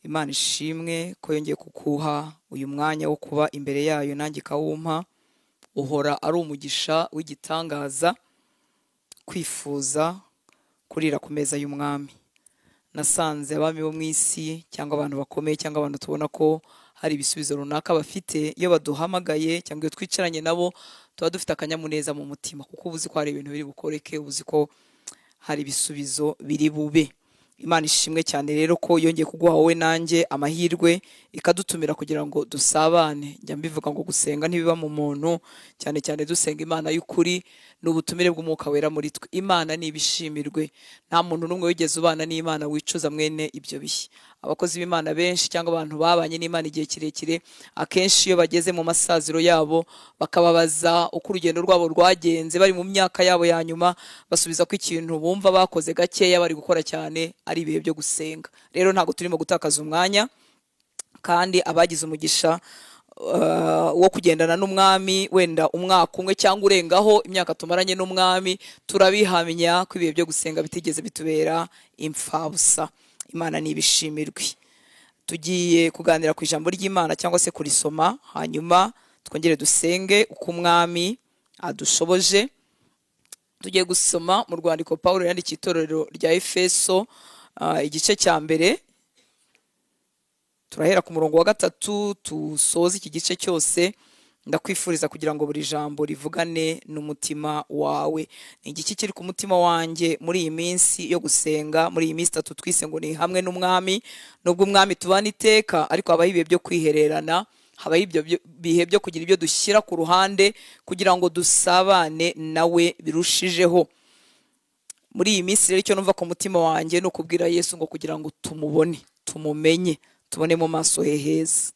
Imana ishimwe ko yongeye kukuha uyu mwanya wo kuba imbere yayo, nanjye ikawumpa. Uhora ari umugisha w'igitangaza kwifuza kurira ku meza y'umwami. Nasanze abami bo mu isi cyangwa abantu bakomeye cyangwa abantu tubona ko hari ibisubizo runaka bafite, iyo baduhamagaye cyangwa iyo twicaranye nabo tuba dufite akanyamuneza mu mutima, kuko uba uzi ko hari ibintu biri bukoreke, uba uzi ko hari ibisubizo biri bube. Imana ishimwe cyane rero ko yongeye kuguha wowe nanjye amahirwe, ikadutumira kugira ngo dusabane. Njya mbivuga ngo gusenga ntibiba mu muntu, cyane cyane dusenga Imana y'ukuri, ni ubutumire bw'Umwuka Wera muri twe. Imana nibishimirwe, nta muntu n'umwe wigeze ubana n'Imana wicuza mwene ibyo bihe. Abakozi b'Imana benshi cyangwa abantu babanye n'Imana igihe kirekire, akenshi iyo bageze mu masaziro yabo bakababaza uko urugendo rwabo rwagenze bari mu myaka yabo ya nyuma, basubiza ko ikintu bumva bakoze gakeya bari gukora cyane ari ibihe byo gusenga. Rero ntabwo turimo gutakaza umwanya, kandi abagize umugisha wo kugendana n'umwami wenda umwaka umwe cyangwa urengaho imyaka tumaranye n'umwami, turabihamya ko ibihe byo gusenga bitigeze bitubera imfabusa. Imana nibishimirwe. Tugiye kuganira ku ijambo ry'Imana cyangwa se kurisoma, hanyuma twongere dusenge uko umwami adushoboje. Tugiye gusoma mu rwandiko Pawulo yandikiye itorero rya Efeso, igice cya mbere, turahera ku murongo wa 3 tusoze iki gice cyose. Ndakwifuriza kugira ngo buri jambo rivugane n'umutima wawe. Ni igiki kiri ku mutima wanjye muri iyi minsi yo gusenga, muri iyi minsi itatu twise ngo ni hamwe n'umwami. Nubwo umwami tubana iteka, ariko habaho ibihe byo kwihererana, habaho ibyo bihe byo kugira ibyo dushyira ku ruhande kugira ngo dusabane nawe birushijeho. Muri iyi minsi rero icyo numva ku mutima wanjye ni ukubwira Yesu ngo kugira ngo tumubone, tumumenye, tubone mu maso he heza.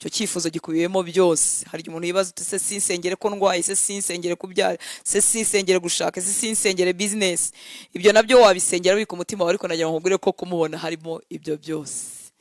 Icyo cyifuzo gikubiyemo byose. Hari umuntu yibaza uti se sinsengere ko ndwaye, se sinsengere kubyara, se sinsengere gushaka, se sinsengere business. Ibyo nabyo wabisengera biri ku mutima wawe, ariko nagira ngo nkubwire ko kumubona harimo ibyo byose.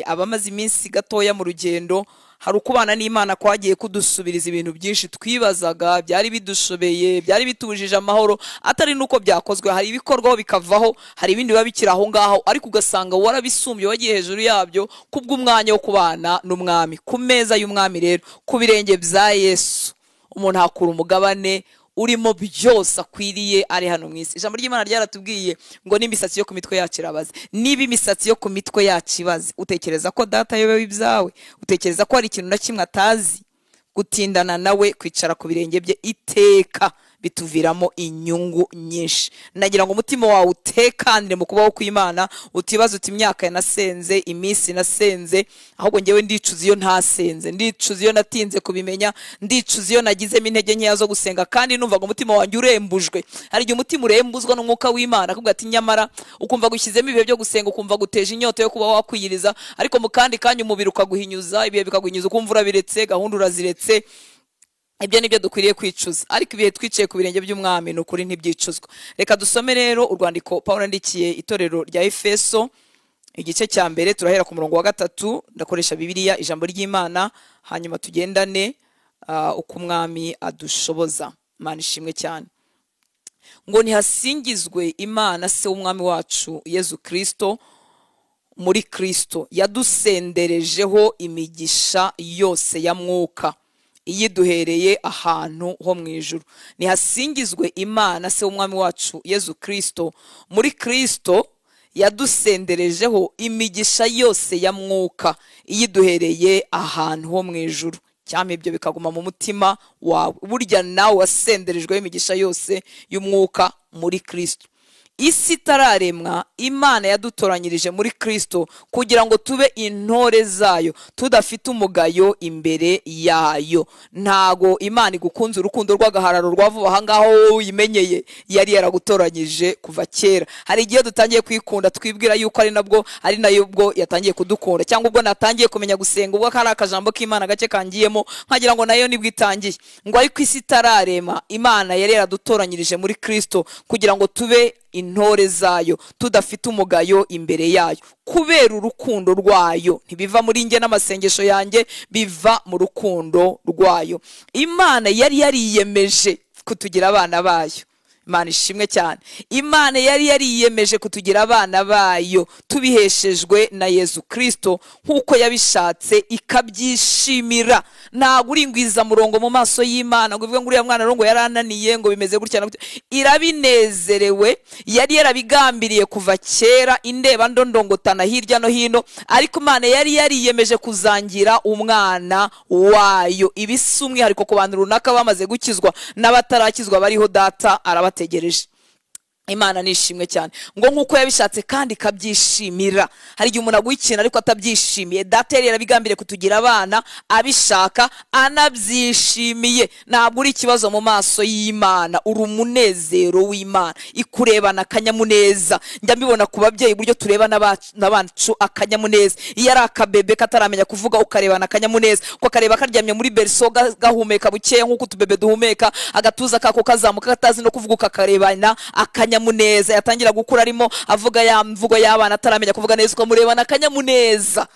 Abamaze iminsi gatoya mu rugendo, hari ukubana n'Imana kwagiye kudusubiriza ibintu byinshi twibazaga, byari bidushobeye, byari bitujije amahoro, atari nuko byakozwe. Hari ibikorwaho bikavaho, hari ibindi biba bikiri aho ngaho, ariko ugasanga warabisumbye, wagiye hejuru yabyo kubw'umwanya wo kubana n'umwami. Ku meza y'umwami rero, ku birenge bya Yesu, umuntu akura umugabane urimo byose akwiriye ari hano mu isi. Ijambo ry'Imana ryaratubwiye ngo n'imisatsi yo ku mitwe yacu irabaze. Niba imisatsi yo ku mitwe yacu ibaze, utekereza ko data ayobewe ibyawe? Utekereza ko hari ikintu na kimwe atazi? Gutindana nawe, kwicara ku birenge bye iteka bituviramo inyungu nyinshi. Nagira ngo umutima wawe utekanire mu kubaho kw'Imana, utibaza uti imyaka nasenze, iminsi nasenze, ahubwo njyewe ndicuza iyo ntasenze, ndicuza iyo natinze kubimenya, ndicuza iyo nagizemo intege nkeya zo gusenga, kandi numva ngo umutima wanjye urembujwe. Hari igihe umutima urembuzwa n'umwuka w'Imana, akubwira ati nyamara, ukumva gushyizemo ibihe byo gusenga, ukumva guteje inyota yo kuba wakwiyiriza, ariko mu kandi kanya umubiri ukaguhinyuza, ibihe bikaguhinyuza, ukumva urabiretse, gahunda uraziretse. Ibyo nibyo dukwiriye kwicuza, ariko ibihe twicaye ku birenge by'umwami ni ukuri ntibyicuzwa. Reka dusome rero urwandiko Pawulo yandikiye itorero rya Efeso, igice cya mbere, turahera ku murongo wa 3. Ndakoresha Bibiliya ijambo ry'Imana, hanyuma tugendane uko umwami adushoboza. Imana ishimwe cyane. Ngo nihasingizwe Imana se w'umwami wacu Yesu Kristo, muri Kristo yadusenderejeho imigisha yose ya mwuka iyiduhereye ahantu ho mu ijuru. Nihasingizwe Imana se w'umwami wacu Yesu Kristo, muri Kristo yadusenderejeho imigisha yose ya mwuka iyiduhereye ahantu ho mu ijuru. Cyangwa ibyo bikaguma mu mutima wawe. Burya nawe wasenderejweho imigisha yose y'umwuka muri Kristo. Isi itararemwa, Imana yadutoranyirije muri Kristo kugira ngo tube intore zayo, tudafite umugayo imbere yayo. Ntago Imana igukunze urukundo rw'agahararo rwa vuba aha ngaho wowe uyimenyeye, yari yaragutoranyije kuva kera. Hari igihe dutangiye kwikunda twibwira yuko ari nabwo, ari nayo ubwo yatangiye kudukunda, cyangwa ubwo natangiye kumenya gusenga, ubwo kari akajambo k'Imana gake kangiyemo nkagira ngo nayo nibwo itangiye. Ngo ariko isi itararema, Imana yari yaradutoranyirije muri Kristo kugira ngo tube intore zayo, tudafite umugayo imbere yayo, kubera urukundo rwayo. Ntibiva muri nge n'amasengesho yanjye, biva mu rukundo rwayo. Imana yari yariyemeje kutugira abana bayo. Imana ishimwe cyane. Imana yari yariyemeje kutugira abana bayo tubiheshejwe na Yesu Kristo nkuko yabishatse ikabyishimira. Ntabwo uri ingwiza murongo mu maso y'Imana ngo uvuge ngo uriya mwana ngo yarananiye ngo bimeze gutya na gutya. Irabinezerewe, yari yarabigambiriye kuva kera, indeba ndondongotana hirya no hino, ariko Imana yari yariyemeje kuzangira umwana wayo. Ibisi umwihariko ku bantu runaka bamaze gukizwa n'abatarakizwa bariho, data arabategereje. Imana nishimwe cyane ngo nkuko yabishatse kandi ikabyishimira. Hari igihe umuntu agwikina ariko atabyishimiye. Data yari yarabigambiriye kutugira abana abishaka anabyishimiye. Ntabwo uri ikibazo mu maso y'Imana, uri umunezero w'Imana ikurebana akanyamuneza. Njya mbibona ku babyeyi uburyo turebana n'abacu akanyamuneza. Iyo ari akabebe kataramenya kuvuga ukarebana akanyamuneza, ko akareba karyamye muri berceau gahumeka bukeya nkuko utubebe duhumeka, agatuza kako kazamuka katazi no kuvuga ukakarebana akanyamuneza. Yatangira gukura arimo avuga ya mvugo y'abana ataramenya kuvuga neza, ukamurebana akanyamuneza.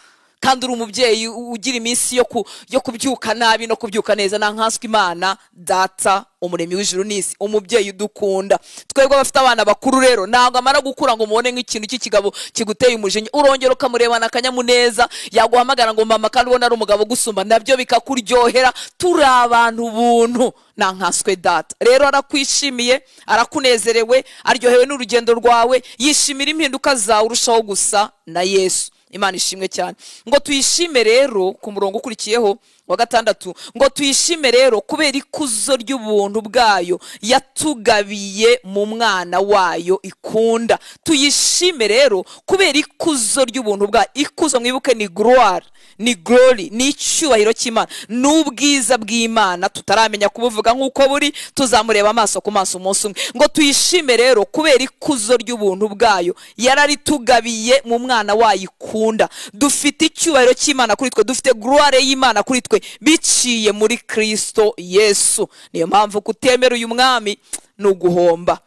Kandi uri umubyeyi ugira iminsi yo kubyuka nabi no kubyuka neza. Na nkanswe Imana data umuremyi w'ijuru n'isi, umubyeyi udukunda. Twebwe abafite abana bakuru rero ntabwo amara gukura ngo mubone nk'ikintu cy'ikigabo kiguteye umujinya, urongera ukamurebana akanyamuneza. Yaguhamagara ngo mama kandi ubona ari umugabo gusumba, nabyo bikakuryohera. Turi abantu buntu, na nkanswe data. Rero arakwishimiye, arakunezerewe, aryohewe n'urugendo rwawe, yishimira impinduka zawe urushaho gusa na Yesu. Imana ishimwe cyane. Ngo tuyishime rero ku murongo ukurikiyeho wa 6, ngo tuyishime rero kubera ikuzo ry'ubuntu bwayo yatugabiye mu mwana wayo ikunda. Tuyishime rero kubera ikuzo ry'ubuntu bwayo. Ikuzo mwibuke ni gloire, ni glory, ni icyubahiro cy'Imana, n'ubwiza bw'Imana tutaramenya kubuvuga nkuko buri, tuzamureba amaso ku maso umunsi umwe. Ngo tuyishime rero kubera ikuzo ry'ubuntu bwayo yararitugabiye mu mwana wayo ikunda. Dufite icyubahiro cy'Imana kuri twe, dufite gloire y'Imana kuri twe biciye muri Kristo Yesu. Niyo mpamvu kutemera uyu mwami ni uguhomba.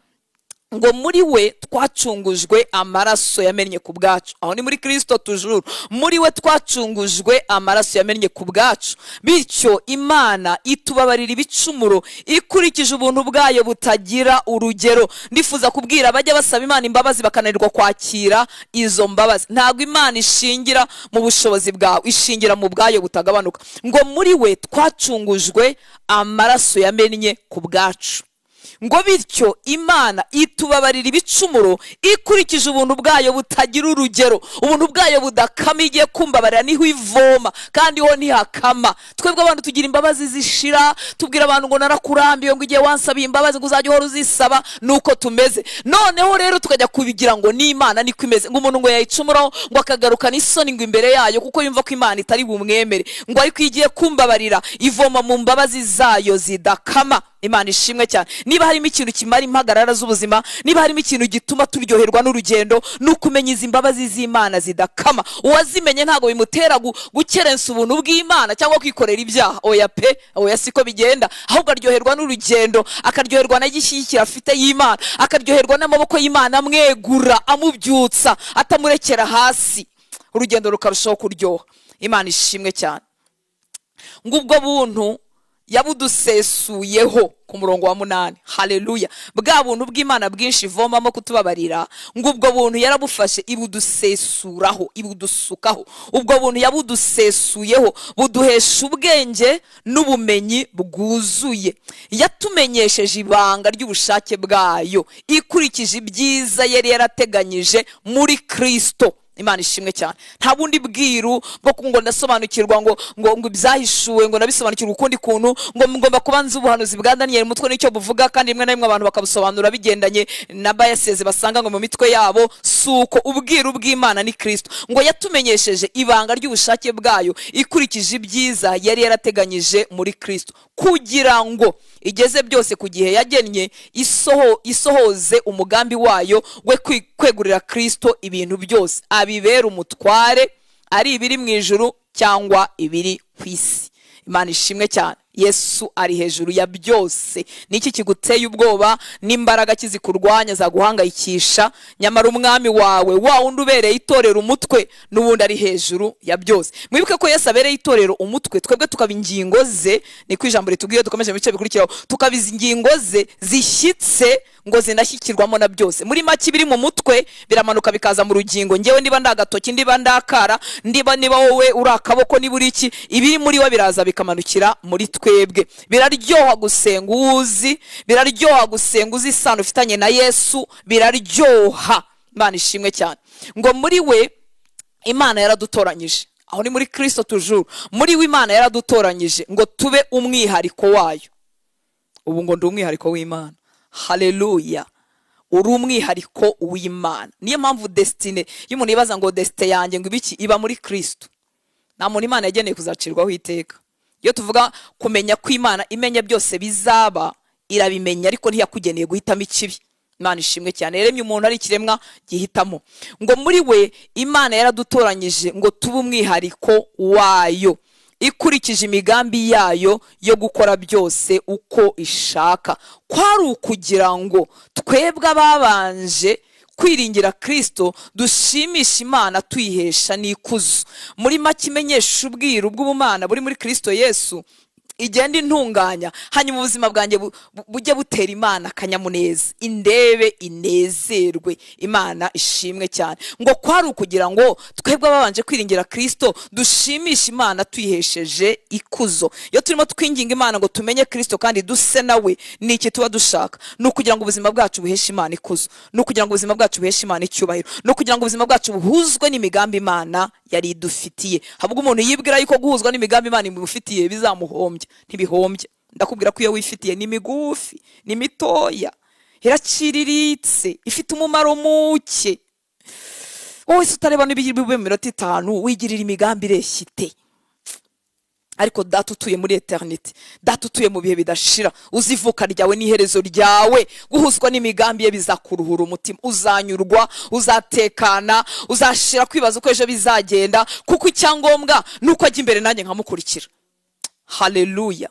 Ngo muri we twacungujwe amaraso yamennye ku bwacu. Aho ni muri Kristo tujuru. Muri we twacungujwe amaraso yamennye ku bwacu. Bityo Imana itubabarira ibicumuro ikurikije ubuntu bwayo butagira urugero. Ndifuza kubwira abajya basaba Imana imbabazi bakananirwa kwakira izo mbabazi. Ntabwo Imana ishingira mu bushobozi bwawe, ishingira mu bwayo butagabanuka. Ngo muri we twacungujwe amaraso yamennye ku bwacu. Ngo bityo Imana itubabarira ibicumuro ikurikije ubuntu bwayo butagira urugero, ubuntu bwayo budakama. Igiye kumbabarira niho ivoma kandi ho ntihakama. Twebwe abantu tugira imbabazi zishira, tubwira abantu ngo narakurambiye, ngo igihe wansabiye imbabazi ngo uzajya uhora uzisaba, nuko tumeze. Noneho rero tukajya kubigira ngo ni Imana niko imeze, ngo umuntu ngo yayicumuraho ngo akagaruka n'isoni ngo imbere yayo kuko yumva ko Imana itari bumwemere, ngo ariko igiye kumbabarira ivoma mu mbabazi zayo zidakama. Imana ishimwe cyane. Niba harimo ikintu kimara impagarara z'ubuzima, niba harimo ikintu gituma turyoherwa n'urugendo, nukumenya izi mbabazi z'Imana zidakama. Uwazimenye ntago bimutera gukerensa ubuntu bw'Imana cyangwa kwikorera ibyaha. Oya pe, oya siko bigenda. Ahubwo aryoherwa n'urugendo, akaryoherwa na gishyikira afite y'Imana, akaryoherwa n'amaboko y'Imana amwegura, amubyutsa, atamurekera hasi. Urugendo rukarushaho kuryoha. Imana ishimwe cyane. Ngubwo buntu yabudusesuyeho ku murongo wa 8. Haleluya. Bwa buntu bw'Imana bwinshi ivomamo kutubabarira, ngubwo buntu yarabufashe ibudusesuraho, ibudusukaho. Ubwo buntu yabudusesuyeho buduhesha ubwenge n'ubumenyi bwuzuye. Yatumenyesheje ibanga ry'ubushake bwayo ikurikije ibyiza yari yarateganyije muri Kristo. Imana ishimwe cyane. Nta bundi bwiru bwo ngo ndasobanukirwa ngo ngo ibyahishuwe ngo nabisobanukirwa ukundi kuntu, ngo ngomba kubanza ubuhanuzi bwa Daniel mutwe nicyo buvuga, kandi rimwe na rimwe abantu bakabusobanura bigendanye na biases basanga ngo mu mitwe yabo. Suko ubwiru bw'Imana ni Kristo. Ngo yatumenyesheje ibanga ry'ubushake bwayo ikurikije ibyiza yari yarateganyije muri Kristo, kugira ngo igeze byose ku gihe yagennye, isohoze umugambi wayo we kwegurira Kristo ibintu byose, abibera umutware, ari ibiri mu ijuru cyangwa ibiri ku isi. Imana ishimwe cyane. Yesu ari hejuru ya byose. Niki kiguteye ubwoba n'imbaraga kizikurwanya zaguhangayikisha? Nyamara umwami wawe wa wundi ubereye itorero umutwe n'ubundi ari hejuru ya byose. Mwibuke ko Yesu abereye itorero umutwe, twebwe tukaba ingingo ze. Niko ijambo ritubwiye, dukomeje mu bice bikurikiraho, tukaba ingingo ze zishyitse ngo zinashyikirwamo na byose. Muri make biri mu mutwe biramanuka bikaza mu rugingo. Ngewe ndiba ndagatoki, ndiba ndakara, ndiba niba wowe uri akaboko, niba uri iki, ibiri muri we biraza bikamanukira muri twebwe. Biraryoha gusenga uzi, biraryoha gusenga uzi isano ufitanye na Yesu, biraryoha. Imana ishimwe cyane. Ngo muri we Imana yaradutoranyije. Aho ni muri Kristo toujours. Muri we Imana yaradutoranyije ngo tube umwihariko wayo. Ubu ngo ndi umwihariko w'Imana. Haleluya. Uri umwihariko w'Imana. Niyo mpamvu destiny y'umuntu yibaza ngo destiny yanjye ngo ibiki, iba muri Kristo. Nta muntu Imana yageneye kuzacirwaho iteka. Iyo tuvuga kumenya ko Imana imenya byose bizaba, irabimenya ariko ntiyakugeneye guhitamo ikibi. Imana ishimwe cyane. Yaremye umuntu ari ikiremwa gihitamo. Ngo muri we Imana yaradutoranyije ngo tube umwihariko wayo, ikurikije imigambi yayo yo gukora byose uko ishaka. Kwari ukugira ngo twebwe ababanje kwiringira Kristo dushimisha Imana tuyihesha n'ikuzo. Muri make imenyesha ubwiru bw'ubumana buri muri Kristo Yesu, igenda intunganya, hanyuma ubuzima bwanjye bujye butera Imana akanyamuneza, indebe inezerwe. Imana ishimwe cyane. Ngo kwari ukugira ngo twebwe ababanje kwiringira Kristo dushimisha Imana tuyihesheje ikuzo. Iyo turimo twinginga Imana ngo tumenye Kristo kandi duse nawe, ni iki tuba dushaka? Ni ukugira ngo ubuzima bwacu buheshe Imana ikuzo, ni ukugira ngo ubuzima bwacu buheshe Imana icyubahiro, ni ukugira ngo ubuzima bwacu buhuzwe n'imigambi Imana yari idufitiye. Habwo umuntu yibwira yuko guhuzwa n'imigambi Imana imufitiye bizamuhombya, ntibihombye. Ndakubwira ko iyo wifitiye ni migufi, ni mitoya, iraciriritse, ifite umumaro muke. Wowe se utareba n'ibiri bube mu minota 5 wigirira imigambi ireshya ite? Ariko data utuye muri eternity, data utuye mu bihe bidashira, uzivuka ryawe n'iherezo ryawe, guhuzwa n'imigambi ye bizakuruhura umutima, uzanyurwa, uzatekana, uzashira kwibaza uko ejo bizagenda, kuko icyangombwa nuko ajya imbere nanjye nkamukurikira. Haleluya.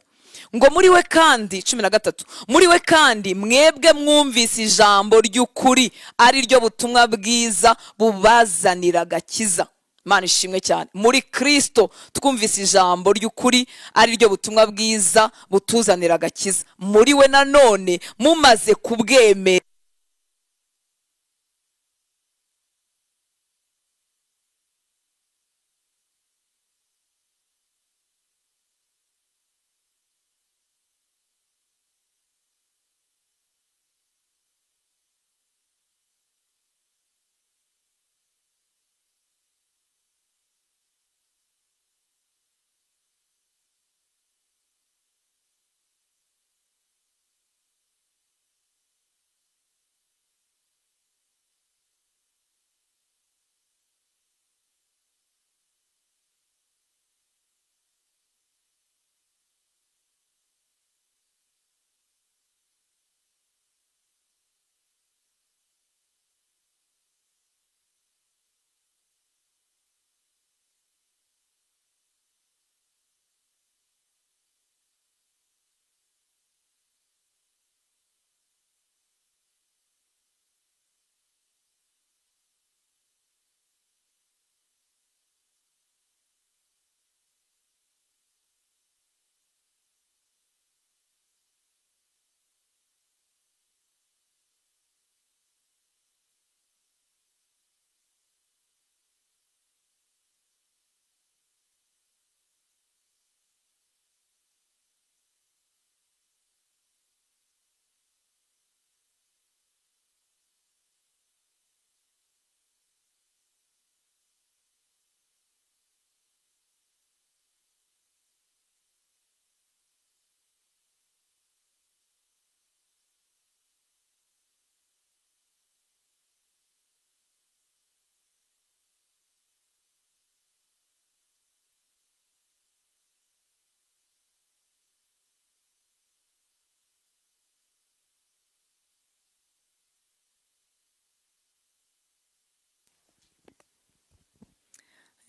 Ngo muri we kandi 13, muri we kandi mwebwe mwumvise ijambo ry'ukuri ari ryo butumwa bwiza bubazanira agakiza. Imana ishimwe cyane. Muri Kristo twumvise ijambo ry'ukuri ari ryo butumwa bwiza butuzanira agakiza. Muri we nanone mumaze kubwemera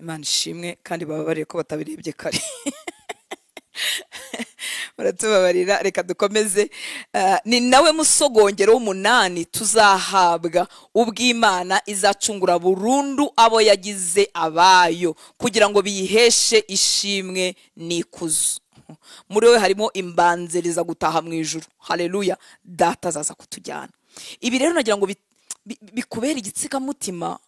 Imana ishimwe kandi bababarire ko batabirebye kare. Muratubabarira, reka dukomeze. Ni nawe musogongero w'umunani tuzahabwa ubw'Imana izacungura burundu abo yagize abayo, kugira ngo biyiheshe ishimwe n'ikuzo. Muri we harimo imbanziriza gutaha mu ijuru. Haleluya, data azaza kutujyana. Ibi rero nagira ngo bikubere igitsikamutima,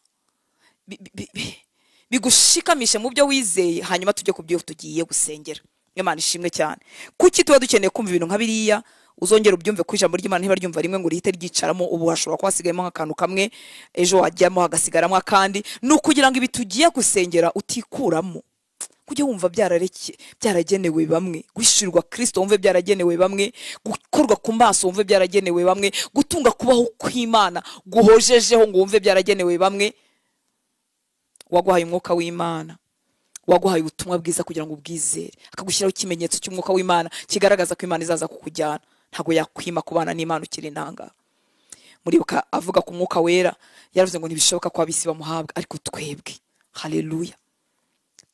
bigushikamishe mu byo wizeye, hanyuma tujye ku byo tugiye gusengera. Imana ishimwe cyane. Kuki tuba dukeneye kumva ibintu nka biriya? Uzongera ubyumve ku ijambo ry'Imana, ntiba ryumva rimwe ngo rihite ryicaramo. Ubu hashobora kuba hasigayemo nk'akantu kamwe, ejo wajyamo hagasigaramo akandi. Ni ukugira ngo ibi tugiye gusengera utikuramo, kujya wumva byaragenewe bamwe, guhishurirwa Kristo wumve byaragenewe bamwe, gukorwa ku maso wumve byaragenewe bamwe, gutunga kubaho kw'Imana guhojejeho ngo wumve byaragenewe bamwe. Waguhaye umwuka w'Imana, waguhaye ubutumwa bwiza kugira ngo ubwizere, akagushyiraho ikimenyetso cy'umwuka w'Imana kigaragaza ko Imana izaza kukujyana. Ntabwo yakwima kubana n'Imana ukiri intanga. Muribuka avuga ku mwuka wera, yaravuze ngo ntibishoboka ko abisi bamuhabwa, ariko twebwe, haleluya,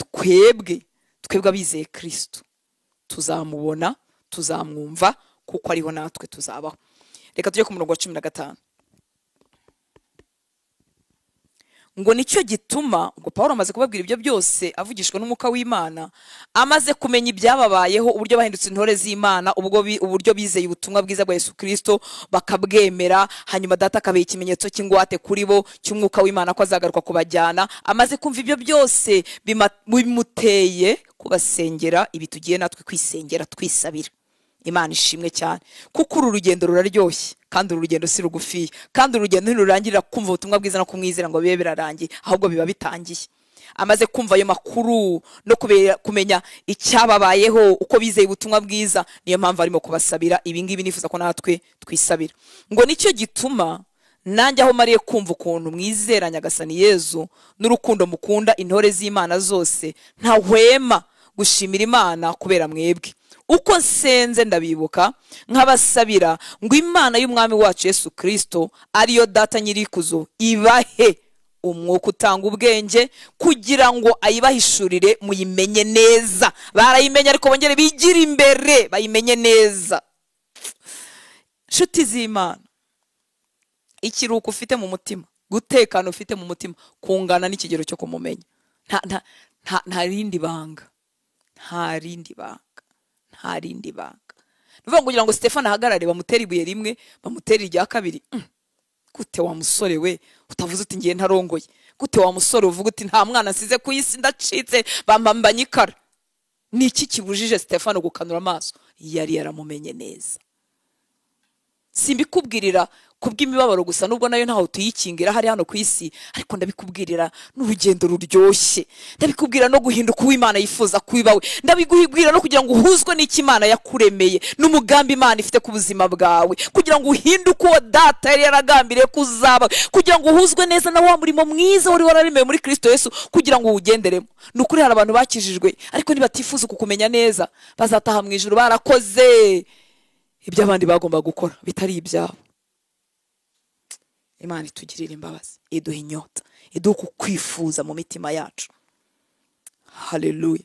twebwe abizeye Kristo tuzamubona, tuzamwumva, kuko ariho natwe tuzabaho. Reka tujye ku murongo wa 15. Ngo nicyo gituma, ubwo Pawulo amaze kubabwira ibyo byose avugishwa n'umwuka w'Imana, amaze kumenya ibyababayeho, uburyo bahindutse intore z'Imana, uburyo bizeye ubutumwa bwiza bwa Yesu Kristo bakabwemera, hanyuma data akabaha ikimenyetso cy'ingwate kuri bo cy'umwuka w'Imana ko azagaruka kubajyana. Amaze kumva ibyo byose bimuteye kubasengera ibi tugiye natwe kwisengera twisabira. Imana ishimwe cyane, kuko uru rugendo ruraryoshye, kandi uru rugendo si rugufi, kandi uru rugendo ntirurangirira kumva ubutumwa bwiza no kumwizera ngo bibe birarangiye, ahubwo biba bitangiye. Amaze kumva ayo makuru no kumenya icyababayeho, uko bizeye ubutumwa bwiza, niyo mpamvu arimo kubasabira ibi ngibi nifuza ko natwe twisabira. Ngo nicyo gituma nanjye aho mariye kumva ukuntu mwizera Nyagasani Yezu n'urukundo mukunda intore z'Imana zose, ntahwema gushimira Imana kubera mwebwe. Uko nsenze ndabibuka nkabasabira ngo Imana y'Umwami wacu Yesu Kristo ariyo data nyirikuzo ibahe umwuka utanga ubwenge, kugira ngo ayibahishurire muyimenye neza. Barayimenya ariko bongere bigire imbere bayimenye neza. Nshuti z'Imana, ikiruhuko ufite mu mutima, gutekana ufite mu mutima kungana n'ikigero cyo kumumenya. Nta rindi banga, nta rindi banga, nta rindi banga. Nuvuga kugira ngo Stefano ahagarare bamutere ibuye rimwe, bamutere irya kabiri. Gute wa musore we utavuze uti ngiye ntarongoye? Gute wa musore uvuga uti nta mwana nsize ku isi ndacitse bambambanye ikara? Ni iki kibujije Stefano gukanura amaso? Yari yaramumenye neza. Simbikubwirira kubw'imibabaro gusa, nubwo nayo ntaho tuyikingira hari hano ku isi, ariko ndabikubwirira n'urugendo ruryoshye, ndabikubwira no guhinduka uw'Imana yifuza kubibawe, ndabiguhibwira no kugira ngo uhuzwe n'icyo Imana yakuremeye n'umugambi Imana ifite ku buzima bwawe, kugira ngo uhinduke uwo data yari yaragambiriye kuzaba, kugira ngo uhuzwe neza na wa murimo mwiza wari wararemewe muri Kristo Yesu, kugira ngo uwugenderemo. Ni ukuri hari abantu bakijijwe ariko nibatifuza kukumenya neza bazataha mu ijuru barakoze ibyo abandi bagomba gukora bitari ibyabo. Imana itugirira imbabazi, iduha inyota, iduha kwifuza mu mitima yacu. Haleluya.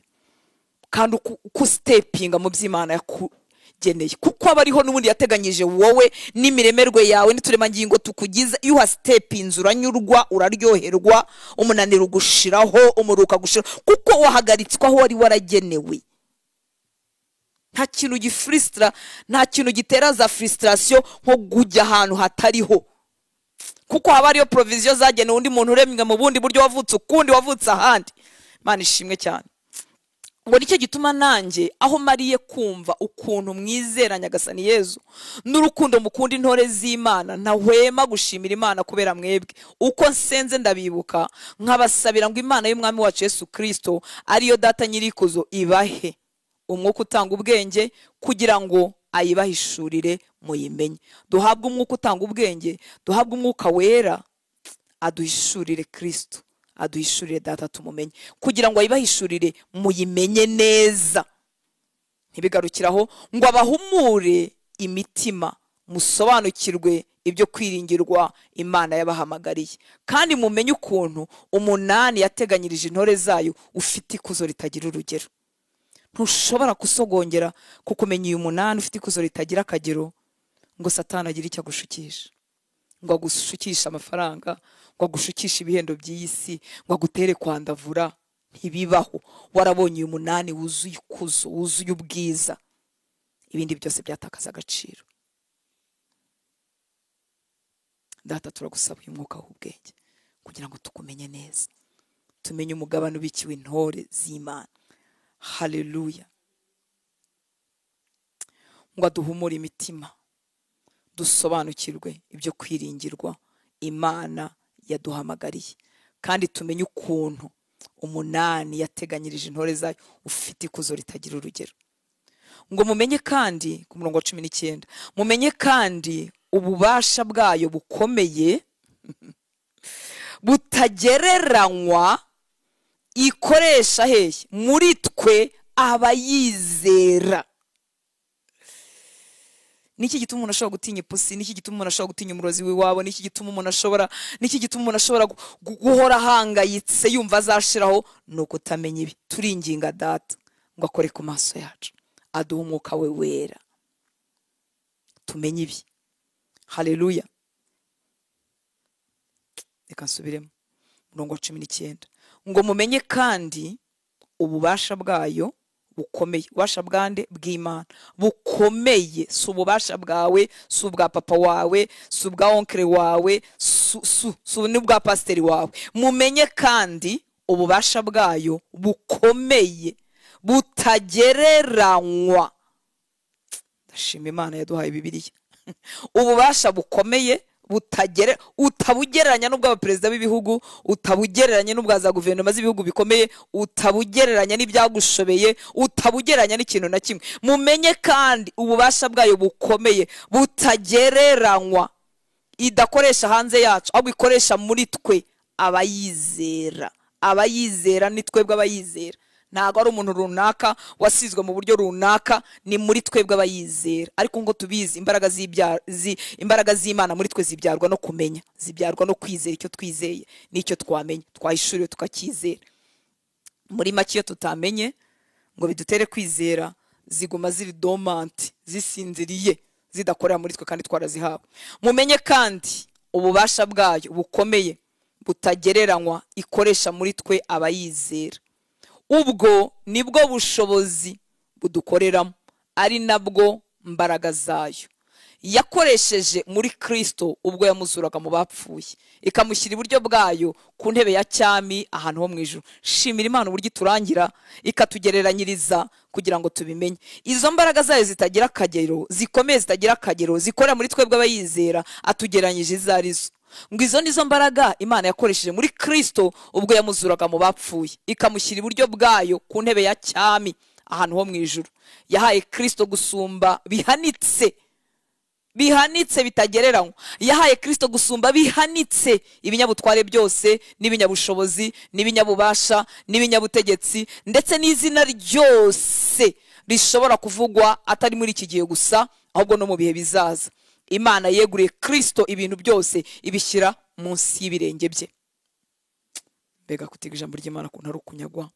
Kandi uko stepinga mu by'Imana yakugeneye, kuko abariho n'ubundi yateganyije wowe n'imiremerwe yawe n'uturemangingo tukugize, iyo uhastepinze uranyurwa, uraryoherwa, umunaniro ugushiraho, umuruka gushiraho, kuko wahagaritswe aho wari waragenewe. Nta kintu gifrustra, nta kintu gitera za frustration nko kujya ahantu hatariho, kuko haba ariyo provision zagenewe undi muntu uremwe mu bundi buryo, wavutse ukundi, wavutse ahandi. Imana ishimwe cyane. Ngo nicyo gituma nanjye aho mariye kumva ukuntu mwizera Nyagasani Yezu n'urukundo mukunda intore z'Imana, ntahwema gushimira Imana kubera mwebwe. Uko nsenze ndabibuka nkabasabira ngo Imana y'Umwami wacu Yesu Kristo ariyo data nyirikuzo ibahe umwuka utanga ubwenge, kugira ngo ayibahishurire muyimenye. Duhabwe umwuka utanga ubwenge, duhabwe umwuka wera aduhishurire Kristo, aduhishurire data tumumenye, kugira ngo ayibahishurire muyimenye neza. Ntibigarukiraho ngo abahumure imitima, musobanukirwe ibyo kwiringirwa Imana yabahamagariye, kandi mumenye ukuntu umunani yateganyirije intore zayo ufite ikuzo ritagira urugero. Ntushobora gusogongera ku kumenya uyu munani ufite ikuzo ritagira akagero ngo Satani agire icyo agushukisha, ngo agushukishe amafaranga, ngo agushukishe ibihendo by'iyi si, ngo agutere kwandavura. Ntibibaho. Warabonye uyu munani wuzuye ikuzo, wuzuye ubwiza, ibindi byose byatakaza agaciro. Data, turagusaba uyu mwuka w'ubwenge kugira ngo tukumenye neza, tumenye umugabane ubikiwe intore z'Imana. Haleluya. Ngo aduhumure imitima, dusobanukirwe ibyo kwiringirwa Imana yaduhamagariye, kandi tumenye ukuntu umunani yateganyirije intore zayo ufite ikuzo ritagira urugero. Ngo mumenye kandi, ku murongo wa 19, mumenye kandi ububasha bwayo bukomeye butagereranywa ikoresha hehe muri twe abayizera. Niki gituma umuntu ashobora gutinya ipusi? Niki gituma umuntu ashobora gutinya umurozi w'iwabo? Niki gituma umuntu ashobora, niki gituma umuntu ashobora guhora ahangayitse yumva azashiraho? Ni ukutamenya ibi. Turinginga Data ngo akore ku maso yacu, aduhe umwuka we wera, tumenye ibi. Haleluya. Reka nsubiremo umurongo wa 19, ngo mumenye kandi ububasha bwayo bukomeye. Ububasha bwande? Bw'Imana bukomeye. Si ububasha bwawe, si ubwa papa wawe, si ubwa onkere wawe, si n'ubwa pasiteri wawe. Mumenye kandi ububasha bwayo bukomeye butagereranywa. Ndashima Imana yaduhaye Bibiliya. Ububasha bukomeye utabugereranya n'ubw'abaperezida b'ibihugu, utabugereranya n'ubwa za guverinoma z'ibihugu bikomeye, utabugereranya n'ibyagushobeye, utabugereranya n'ikintu na kimwe. Mumenye kandi ububasha bwayo bukomeye butagereranywa, idakoresha hanze yacu, ahubwo ikoresha muri twe abayizera. Abayizera ni twebwe abayizera, ntabwo ari umuntu runaka wasizwe mu buryo runaka, ni muri twebwe abayizera. Ariko ngo tubizi, imbaraga z'Imana muri twe zibyarwa no kumenya, zibyarwa no kwizera icyo twizeye n'icyo twamenye, twahishuriwe tukacyizera. Muri make iyo tutamenye ngo bidutere kwizera, ziguma ziri dormant, zisinziriye, zidakorera muri twe kandi twarazihawe. Mumenye kandi ububasha bwayo bukomeye butagereranywa ikoresha muri twe abayizera. Ubwo nibwo bushobozi budukoreramo, ari nabwo mbaraga zayo yakoresheje muri Kristo ubwo yamuzuraga mu bapfuye, ikamushyira iburyo bwayo ku ntebe ya cyami ahantu ho mu ijuru. Shimira Imana uburyo iturangira ikatugereranyiriza kugira ngo tubimenye. Izo mbaraga zayo zitagira akagero, zikomeye zitagira akagero, zikora muri twebwe abayizera, atugereranyije izo arizo. Ngo izo nizo mbaraga Imana yakoresheje muri Kristo ubwo yamuzuraga mu bapfuye, ikamushyira iburyo bwayo ku ntebe ya cyami ahantu ho mu ijuru. Yahaye Kristo gusumba bihanitse, bihanitse bitagereranywa. Yahaye Kristo gusumba bihanitse ibinyabutware byose n'ibinyabushobozi n'ibinyabubasha n'ibinyabutegetsi, ndetse n'izina ryose rishobora kuvugwa atari muri iki gihe gusa, ahubwo no mu bihe bizaza. Imana yeguriye Kristo ibintu byose, ibishyira munsi y'ibirenge bye. Mbega kutiga ijambo ry'Imana kuntu ari ukunyagwa.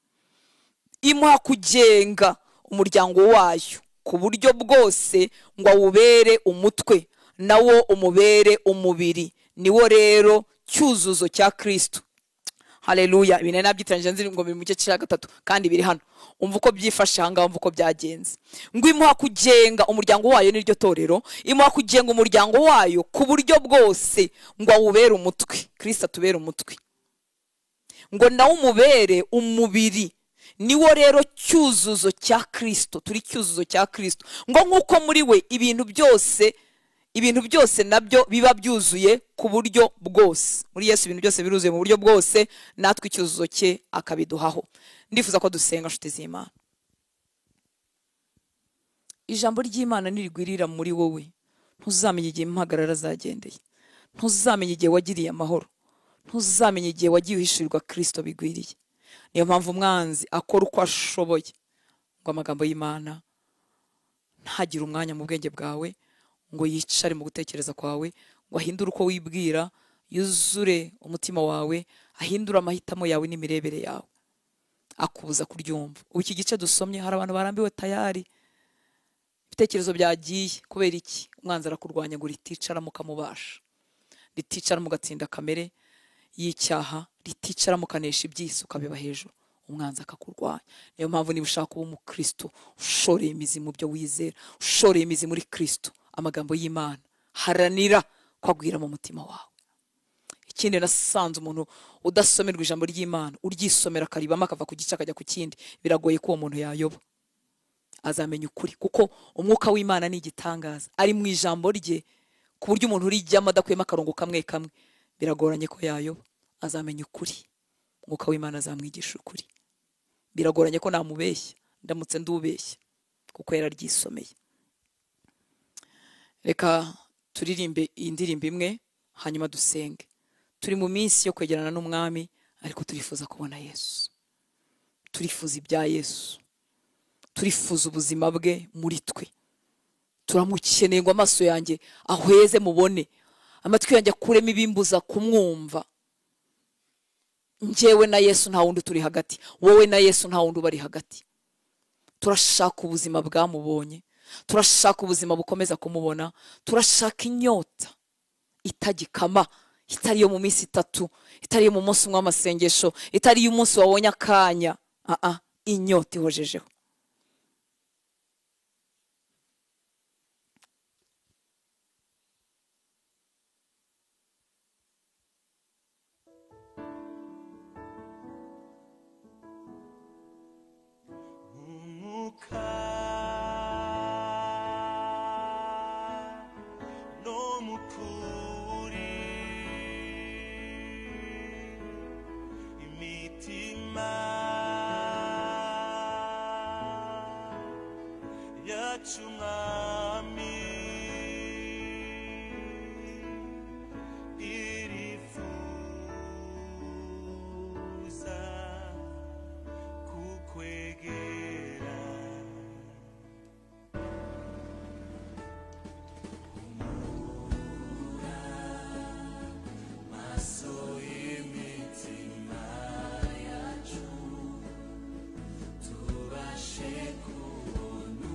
Imuha kugenga umuryango wayo ku buryo bwose, ngo awubere umutwe nawo umubere umubiri. Niwo rero cyuzuzo cya Kristo. Haleluya. Ibi nabyitiranyije nzi ngo biri mu gice cya 3 kandi biri hano. Umva uko byifashe ahangaha, umva uko byagenze. Ngo imuha kugenga umuryango wayo, niryo torero. Imuha kugenga umuryango wayo ku buryo bwose, ngo awubere umutwe. Kristo atubere umutwe, ngo nawo umubere umubiri. Niwo rero cyuzuzo cya Kristo. Turi cyuzuzo cya Kristo. Ngo nkuko muri we ibintu byose nabyo biba byuzuye ku buryo bwose. Muri Yesu ibintu byose biruzuye mu buryo bwose, natwe icyuzuzo cye akabiduhaho. Ndifuza ko dusenga, nshuti z'Imana. Ijambo ry'Imana nirigwirira muri wowe, ntuzamenye igihe impagarara zagendeye, ntuzamenye igihe wagiriye amahoro, ntuzamenye igihe wagiye uhishurirwa Kristo bigwiriye. Niyo mpamvu umwanzi akora uko ashoboye ngo amagambo y'Imana ntagire umwanya mu bwenge bwawe, ngo yicare mu gutekereza kwawe, ngo ahindure uko wibwira, yuzure umutima wawe, ahindure amahitamo yawe n'imirebere yawe. Akubuza kuryumva. Ubu iki gice dusomye hari abantu barambiwe tayari, ibitekerezo byagiye. Kubera iki? Umwanzi arakurwanya ngo riticara mukamubasha, riticara mugatsinda kamere y'icyaha, riticara mukanesha ibyisi ukabiba hejuru, umwanzi akakurwanya. Niyo mpamvu niba ushaka kuba umukristo ushoreye imizi mu byo wizera, ushoreye imizi muri Kristo, amagambo y'Imana haranira kwagwira mu mutima wawe. Ikindi nasanze umuntu udasomerwa ijambo ry'Imana, uryisomera akaribamo akava ku gice akajya ku kindi, biragoye ko uwo muntu yayoba. Azamenya ukuri, kuko umwuka w'Imana ni igitangaza, ari mu ijambo rye, ku buryo umuntu urijyamo adakuyemo akarongo kamwe kamwe biragoranye ko yayoba. Azamenya ukuri, umwuka w'Imana azamwigisha ukuri. Biragoranye ko namubeshya ndamutse ndubeshya, kuko yararyisomeye. Reka turirimbe iyi ndirimbo imwe hanyuma dusenge. Turi mu minsi yo kwegerana n'umwami, ariko turifuza kubona Yesu, turifuza ibya Yesu, turifuza ubuzima bwe muri twe. Turamukeneye ngo amaso yanjye ahweze mubone, amatwi yanjye akuremo ibimbuza kumwumva. Njyewe na Yesu nta wundi turi hagati, wowe na Yesu nta wundi ubari hagati. Turashaka ubuzima bwamubonye, turashaka ubuzima bukomeza kumubona, turashaka inyota itagikama, itari yo mu minsi itatu, itari yo mu munsi umwe w'amasengesho, itari y'umunsi wabonye akanya. Inyota ihojejeho. Umwami irifuza kukwegera, humura maso y'imitima yacu tubashe kubona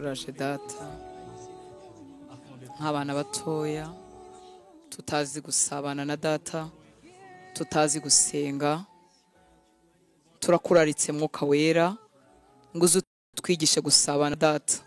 Turaje Data nk'abana batoya tutazi gusabana na Data, tutazi gusenga, turakuraritse Mwuka Wera ngo uze utwigishe gusabana Data.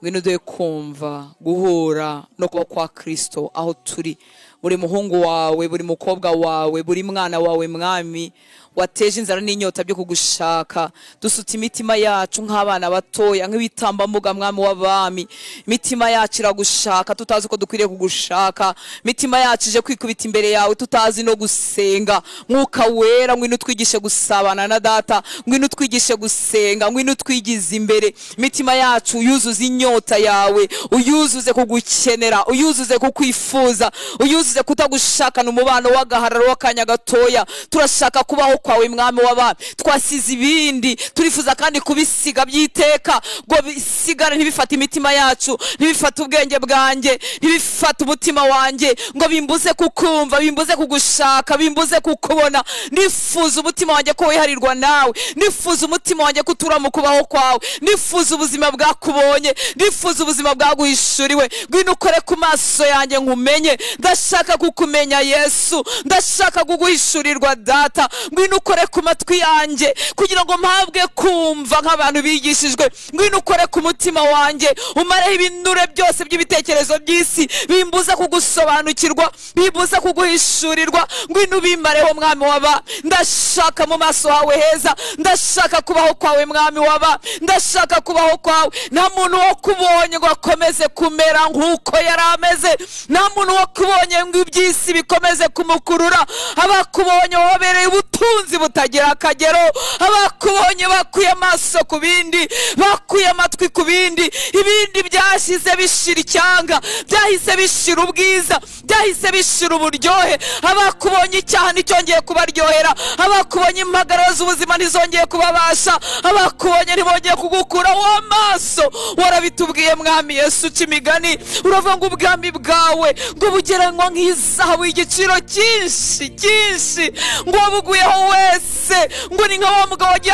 Ngwino duhe kumva guhura no kuba kwa Kristo aho turi, buri muhungu wawe, buri mukobwa wawe, buri mwana wawe Mwami wateje inzara n'inyota byo kugushaka. Dusutse imitima yacu nk'abana batoya, nk'ibitambambuga Mwami w'abami. Imitima yacu iragushaka tutazi ko dukwiriye kugushaka. Imitima yacu ije kwikubita imbere yawe tutazi no gusenga. Mwuka Wera ngwino utwigishe gusabana na Data, ngwino utwigishe gusenga, ngwino utwigize imbere. Imitima yacu yuzuze inyota yawe, uyuzuze kugukenera, uyuzuze kukwifuza, uyuzuze kutagushakana umubano w'agahararo w'akanya gatoya. Turashaka kubaho kwawe Mwami w'abami. Twasize ibindi turifuza kandi kubisiga byiteka, ngo bisigare ntibifate imitima yacu, ntibifate ubwenge bwanjye, ntibifate umutima wanjye, ngo bimbuze kukumva, bimbuze kugushaka, bimbuze kukubona. Nifuza umutima wanjye ko wiharirwa nawe, nifuza umutima wanjye ko utura mu kubaho kwawe, nifuza ubuzima bwakubonye, nifuza ubuzima bwaguhishuriwe. Ngwino ukore ku maso yanjye nkumenye. Ndashaka kukumenya Yesu, ndashaka kuguhishurirwa Data. Ngwino ukore ku matwi yanjye kugira ngo mpabwe kumva nk'abantu bigishijwe. Ngwino ukore ku mutima wanjye, umareho ibinure byose by'ibitekerezo by'isi bimbuza kugusobanukirwa, bimbuza kuguhishurirwa. Ngwino ubimareho Mwami w'aba. Ndashaka mu maso hawe heza, ndashaka kubaho kwawe Mwami w'aba, ndashaka kubaho kwawe. Nta muntu wo kubonye ngo akomeze kumera nk'uko yari ameze, nta muntu wo kubonye ngo iby'isi bikomeze kumukurura. Abakubonye wabereye ubutunzi butagira akagero, abakubonye bakuye amaso ku bindi, bakuye amatwi ku bindi. Ibindi byashize bishira icyanga, byahise bishira ubwiza, byahise bishira uburyohe. Abakubonye icyaha nticyongeye kubaryohera, abakubonye impagarara z'ubuzima ntizongeye kubabasha, abakubonye ntibongeye kugukuraho amaso. Warabitubwiye Mwami Yesu, uca imigani uravuga ngo ubwami bwawe ngo bugereranywa nk'izahabu y'igiciro cyinshi cyinshi, ngo wabuguyeho wese ngo ni nka wa mugabo wagiye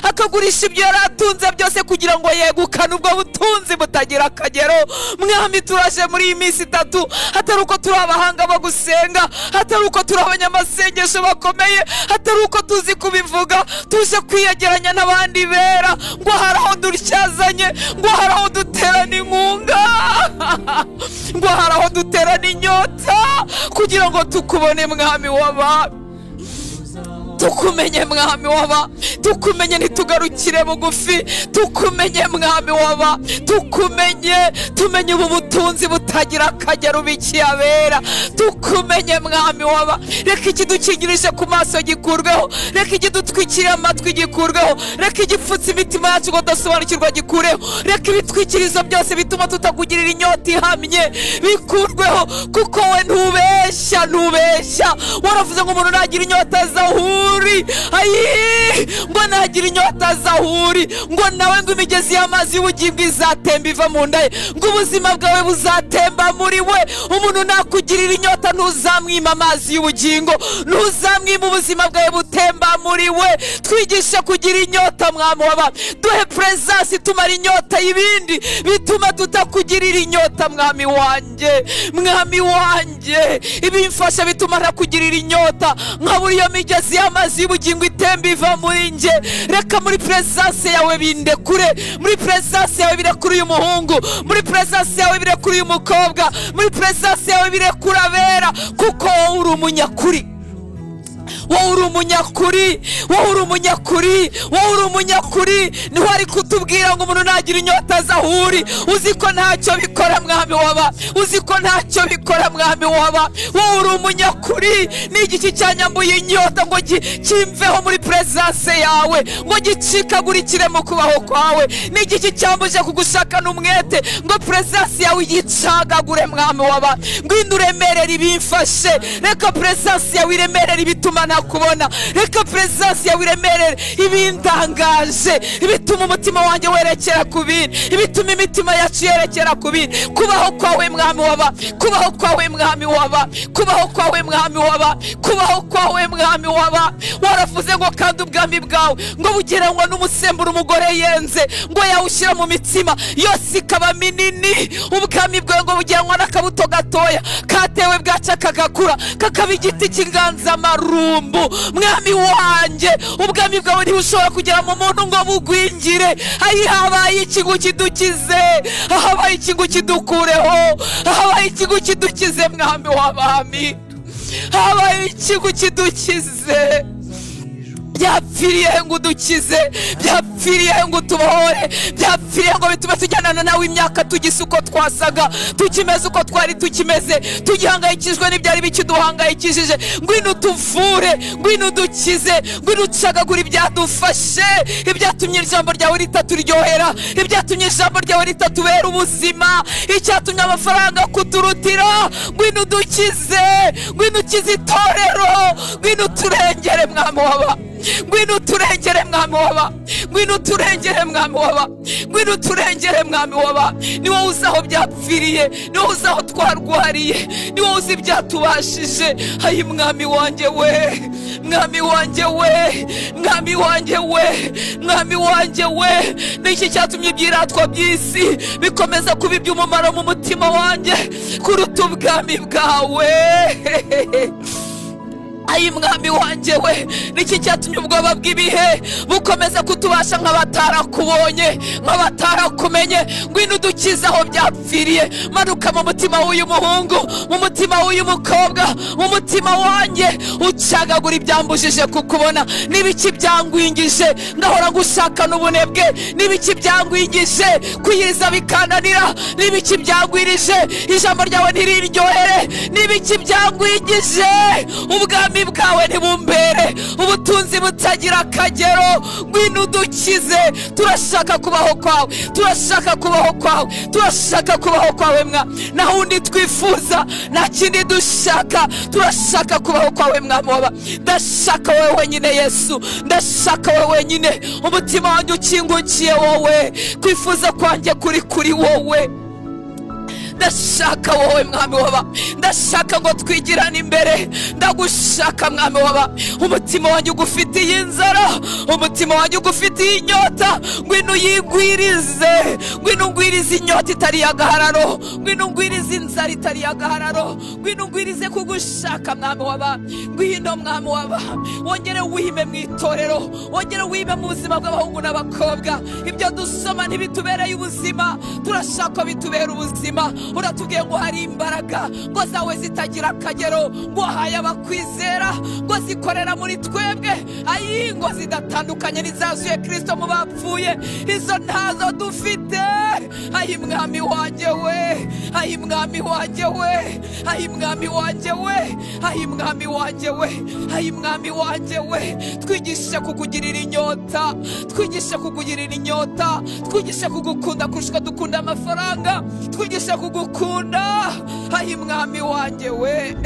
akagurisha ibyo yari atunze byose kugira ngo yegukane ubwo butunzi butagira akagero. Mwami, turaje muri iyi minsi itatu, hatari uko turi abahanga bo gusenga, hatari uko turi abanyamasengesho bakomeye, hatari uko tuzi kubivuga, tuje kwiyegeranya n'abandi bera, ngo hari aho dutyazanye, ngo hari aho duterana inkunga, ngo hari aho duterana inyota, kugira ngo tukubone Mwami w'abami. Tukumenye Mwami w'aba, tukumenye ntitugarukire bugufi, tukumenye Mwami w'aba, tukumenye, tumenye ubu butunzi butagira akagero ubikiye abera. Tukumenye Mwami w'aba. Reka ikidukingirije ku maso gikurweho, reka ikidutwikiriye amatwi gikurweho, reka igipfutse imitima yacu ngo tudasobanukirwa gikureho, reka ibitwikirizo byose bituma tutakugirira inyota ihamye bikurweho, kuko we ntubeshya, ntubeshya. Waravuze ngo umuntu nagira inyota azahura, ayi ngo nagira inyota zahuri, ngo nawe ngo imigezi y'amazi y'ubugingo izatemba iva mu nda ye, ngo ubuzima bwawe buzatemba muri we. Umuntu nakugirira inyota ntuzamwima amazi y'ubugingo, ntuzamwima ubuzima bwawe butemba muri we. Twigishe kugira inyota Mwami w'abami, duhe presence itumara inyota y'ibindi bituma tutakugirira inyota Mwami wanjye, Mwami wanjye. Ibimfasha bituma ntakugirira inyota nkabura iyo migezi y'amazi y'ubugingo itemba iva muri nge. Reka muri presence yawe bindekure, muri presence yawe birekure uyu muhungu, muri presence yawe birekure uyu mukobwa, muri presence yawe birekure abera, kuko wowe uri umunyakuri. Wowe uri umunyakuri, wowe uri umunyakuri, wowe uri umunyakuri. Niho ari kutubwira ngo umuntu nagira inyota azahuri. Uzi ko ntacyo bikora Mwami w'aba, uzi ko ntacyo bikora Mwami w'aba. Wowe uri umunyakuri. Ni igiki cyanyambuye inyota ngo kimveho muri presence yawe, ngo gicikagurikire mu kubaho kwawe? Ni igiki cyambuje kugushakana umwete ngo presence yawe yicagagure Mwami w'aba? Ngwino uremerere ibimfashe, reka presence yawe iremerere ibituma nakubona, reka presence yawe iremerere ibindangaje, ibituma umutima wanjye werekera ku bindi, ibituma imitima yacu yerekera ku bindi. Kubaho kwawe Mwami w'aba, kubaho kwawe Mwami w'aba, kubaho kwawe Mwami w'aba, kubaho kwawe Mwami w'aba. Waravuze ngo kandi ubwa Ubwami bwawe ngo bugereranywa n'umusemburo umugore yenze ngo yawushyira mu mitsima yose ikaba minini. Ubwami bwawe ngo bugereranywa n'akabuto gatoya katewe bwaca kagakura kakaba igiti cy'inganzamarumbu. Mwami wanjye, ubwami bwawe ntibushobora kugera mu muntu ngo bugwingire. Ayi habaye ikingu kidukize, habaye ikingu kidukureho, habaye ikingu kidukize mwami w'abami, habaye ikingu kidukize. Byapfiriye ngo udukize, byapfiriye ngo utubohore, byapfiriye ngo bitume tujyanana nawe imyaka tugise uko twasaga, tukimeze uko twari tukimeze, tugihangayikijwe n'ibyari bikiduhangayikishije. Ngwino utuvure, ngwino udukize, ngwino ucagagure ibyadufashe, ibyatumye ijambo ryawe ritaturyohera, ibyatumye ijambo ryawe ritatubera ubuzima, icyatumye amafaranga kuturutira. Ngwino udukize, ngwino ukize itorero, ngwino uturengere mwami w'aba, ngwino uturengere mwami w'aba, ngwino uturengere mwami w'aba, ngwino uturengere mwami w'aba. Ni wowe uzi aho byapfiriye, ni wowe uzi aho twarwariye, ni wowe uzi ibyatubashije. Ayi mwami wanjye we, mwami wanjye we, mwami wanjye we, mwami wanjye we, niki cyatumye ibyiratwa by'isi bikomeza kuba iby'umumaro mu mutima wanjye kuruta ubwami bwawe? Ayi mwami wanjye we, niki cyatumye ubwoba bw'ibihe bukomeza kutubasha nk'abatarakubonye, nk'abatarakumenye? Ngwino udukize aho byapfiriye. Manuka mu mutima w'uyu muhungu, mu mutima w'uyu mukobwa, mu mutima wanjye, ucagagura ibyambujije kukubona. N'ibiki byangwingije ngahora ngushaka n'ubunebwe, n'ibiki byangwingije kwiyiriza bikananira, n'ibiki byangwirije ijambo ryawe ntiriryohere, n'ibiki byangwingije ubwami bwawe ntibumbere ubutunzi butagira akagero. Ngwino udukize, turashaka kubaho kwawe, turashaka kubaho kwawe, turashaka kubaho kwawe mwa. Naho undi twifuza, nta kindi dushaka, turashaka kubaho kwawe mwami w'aba. Ndashaka wowe wenyine Yesu, ndashaka wowe wenyine. Umutima wanjye ukingukiye wowe, kwifuza kwanjye kuri kuri wowe. Ndashaka wowe mwami w'aba, ndashaka ngo twigirane imbere, ndagushaka mwami w'aba. Umutima wanjye ugufitiye inzara, umutima wanjye ugufitiye inyota, ngwino uyigwirize, ngwino ungwirize inyota itari agahararo, ngwino ungwirize inzara itari agahararo, ngwino ungwirize kugushaka mwami w'aba. Ngwino mwami w'aba, wongere wime mu itorero, wongere wime mu buzima bw'abahungu n'abakobwa. Ibyo dusoma ntibitubereye ubuzima, turashaka bitubera ubuzima. Uratubwiye ngo hari imbaraga ngo zawe zitagira akagero, ngo wahaye abakwizera, ngo zikorera muri twebwe, ayi ngo zidatandukanye n'izazuye Kristo mu bapfuye. Izo ntazo dufite. Ayi mwami wanjye we, ayi mwami wanjye we, ayi mwami wanjye we, ayi mwami wanjye we, ayi mwami wanjye we. Twigishe kukugirira inyota, twigishe kukugirira inyota, twigishe kugukunda kurusha uko dukunda amafaranga, twigishe kugukunda. Ayi mwami wanjye we,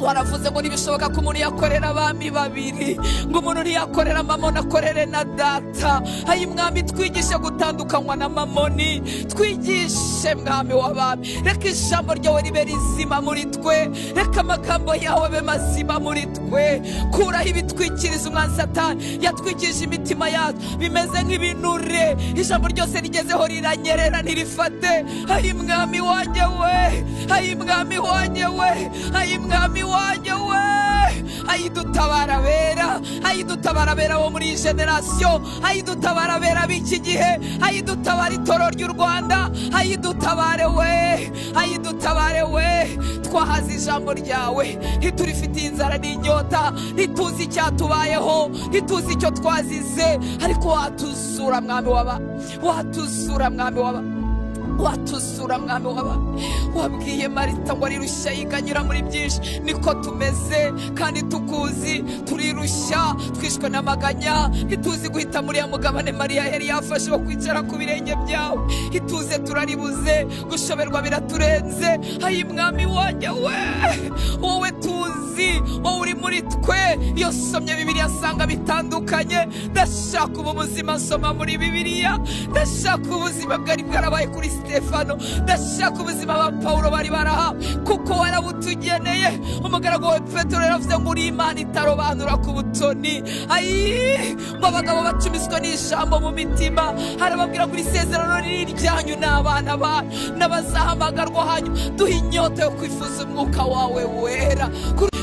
waravuze ngo ntibishoboka ko umuntu yakorera abami babiri, ngo umuntu ntiyakorera mamoni akorere na data. Ayi mwami, twigishe gutandukanywa na mamoni, twigishe mwami w'abami. Reka ijambo ryawe ribe rizima muri twe, reka amagambo yawe abe mazima muri twe. Kuraho ibitwikiriza umwanzi Satani yatwikije imitima yacu, bimeze nk'ibinure, ijambo ryose rigezeho riranyerera ntirifate. Ayi mwami wanjye we, ayi mwami wanjye we, ayi mwami wanjye we. Ayidutabara bera, ayidutabara bera bo muri iyi generasiyo, ayidutabara bera b'iki gihe, ayidutabara itorero ry'u Rwanda, ayidutabare we, ayidutabare we. Twahaze ijambo ryawe, ntiturifitiye inzara n'inyota, ntituzi icyatubayeho, ntituzi icyo twazize, ariko watuzura mwami w'aba, watuzura mwami w'aba, watuzura mwami w'aba. Wabwiye Marita ngo arirushya yiganyira muri byinshi, niko tumeze kandi tukuzi, turirushya, twishwe n'amaganya, ntituzi guhita muri ya mugabane Mariya yari yafashe wo kwicara ku birenge byawe, ituze turaribuze, gushoberwa biraturenze. Ayi mwami wanjye we, wowe tuzi, wowe uri muri twe. Iyo somye Bibiliya asanga bitandukanye. Ndashaka ubu buzima nsoma muri Bibiliya, ndashaka ubuzima bwari bwarabaye kuri Stefano, ndashaka ubuzima ba Pawulo bari barahawe, kuko warabutugeneye. Umugaragu wawe Petero yaravuze ngo uri Imana itarobanura ku butoni. Ayi, ngo abagabo bacumiswa n'ijambo mu mitima, arababwira ngo isezerano ni iryanyu n'abana banyu n'abazahamagarwa hanyuma. Duhe inyota yo kwifuza umwuka wawe wera.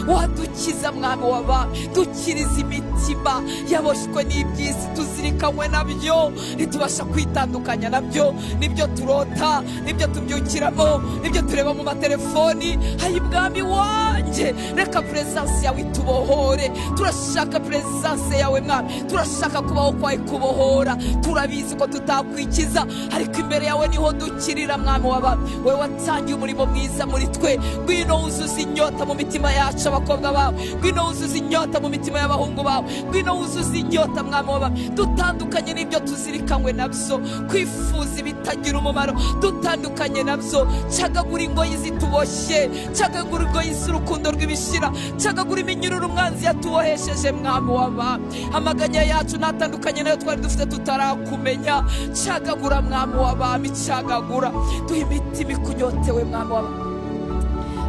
Wadukiza mwami w'abami, dukiriza imitima yaboshywe n'iby'isi, tuzirikanywe nabyo, ntitubasha kwitandukanya nabyo, nibyo turota, nibyo tubyukiramo, nibyo tureba mu matelefoni. Hayi mwami wanjye, reka presence yawe itubohore. Turashaka presence yawe mwami, turashaka kubaho kwawe kubohora. Turabizi ko tutakwikiza, ariko imbere yawe niho dukirira mwami w'abami. Wowe watangiye umurimo mwiza muri twe, ngwino wuzuze inyota mu mitima yacu abakobwa bawe, ngwino wuzuze inyota mu mitima y'abahungu bawe, ngwino wuzuze inyota mwami w'abami. Dutandukanye n'ibyo tuzirikanywe nabyo, kwifuza ibitagira umumaro, dutandukanye nabyo. Cagagura ingoyi zituboshye, cagagura ingoyi z'urukundo rw'ibishira, cagagura iminyururu umwanzi yatubohesheje mwami w'abami. Amaganya yacu natandukanye nayo twari dufite tutarakumenya. Cagagura mwami w'abami, cagagura, duhe imitima ikunyotewe mwami w'abami.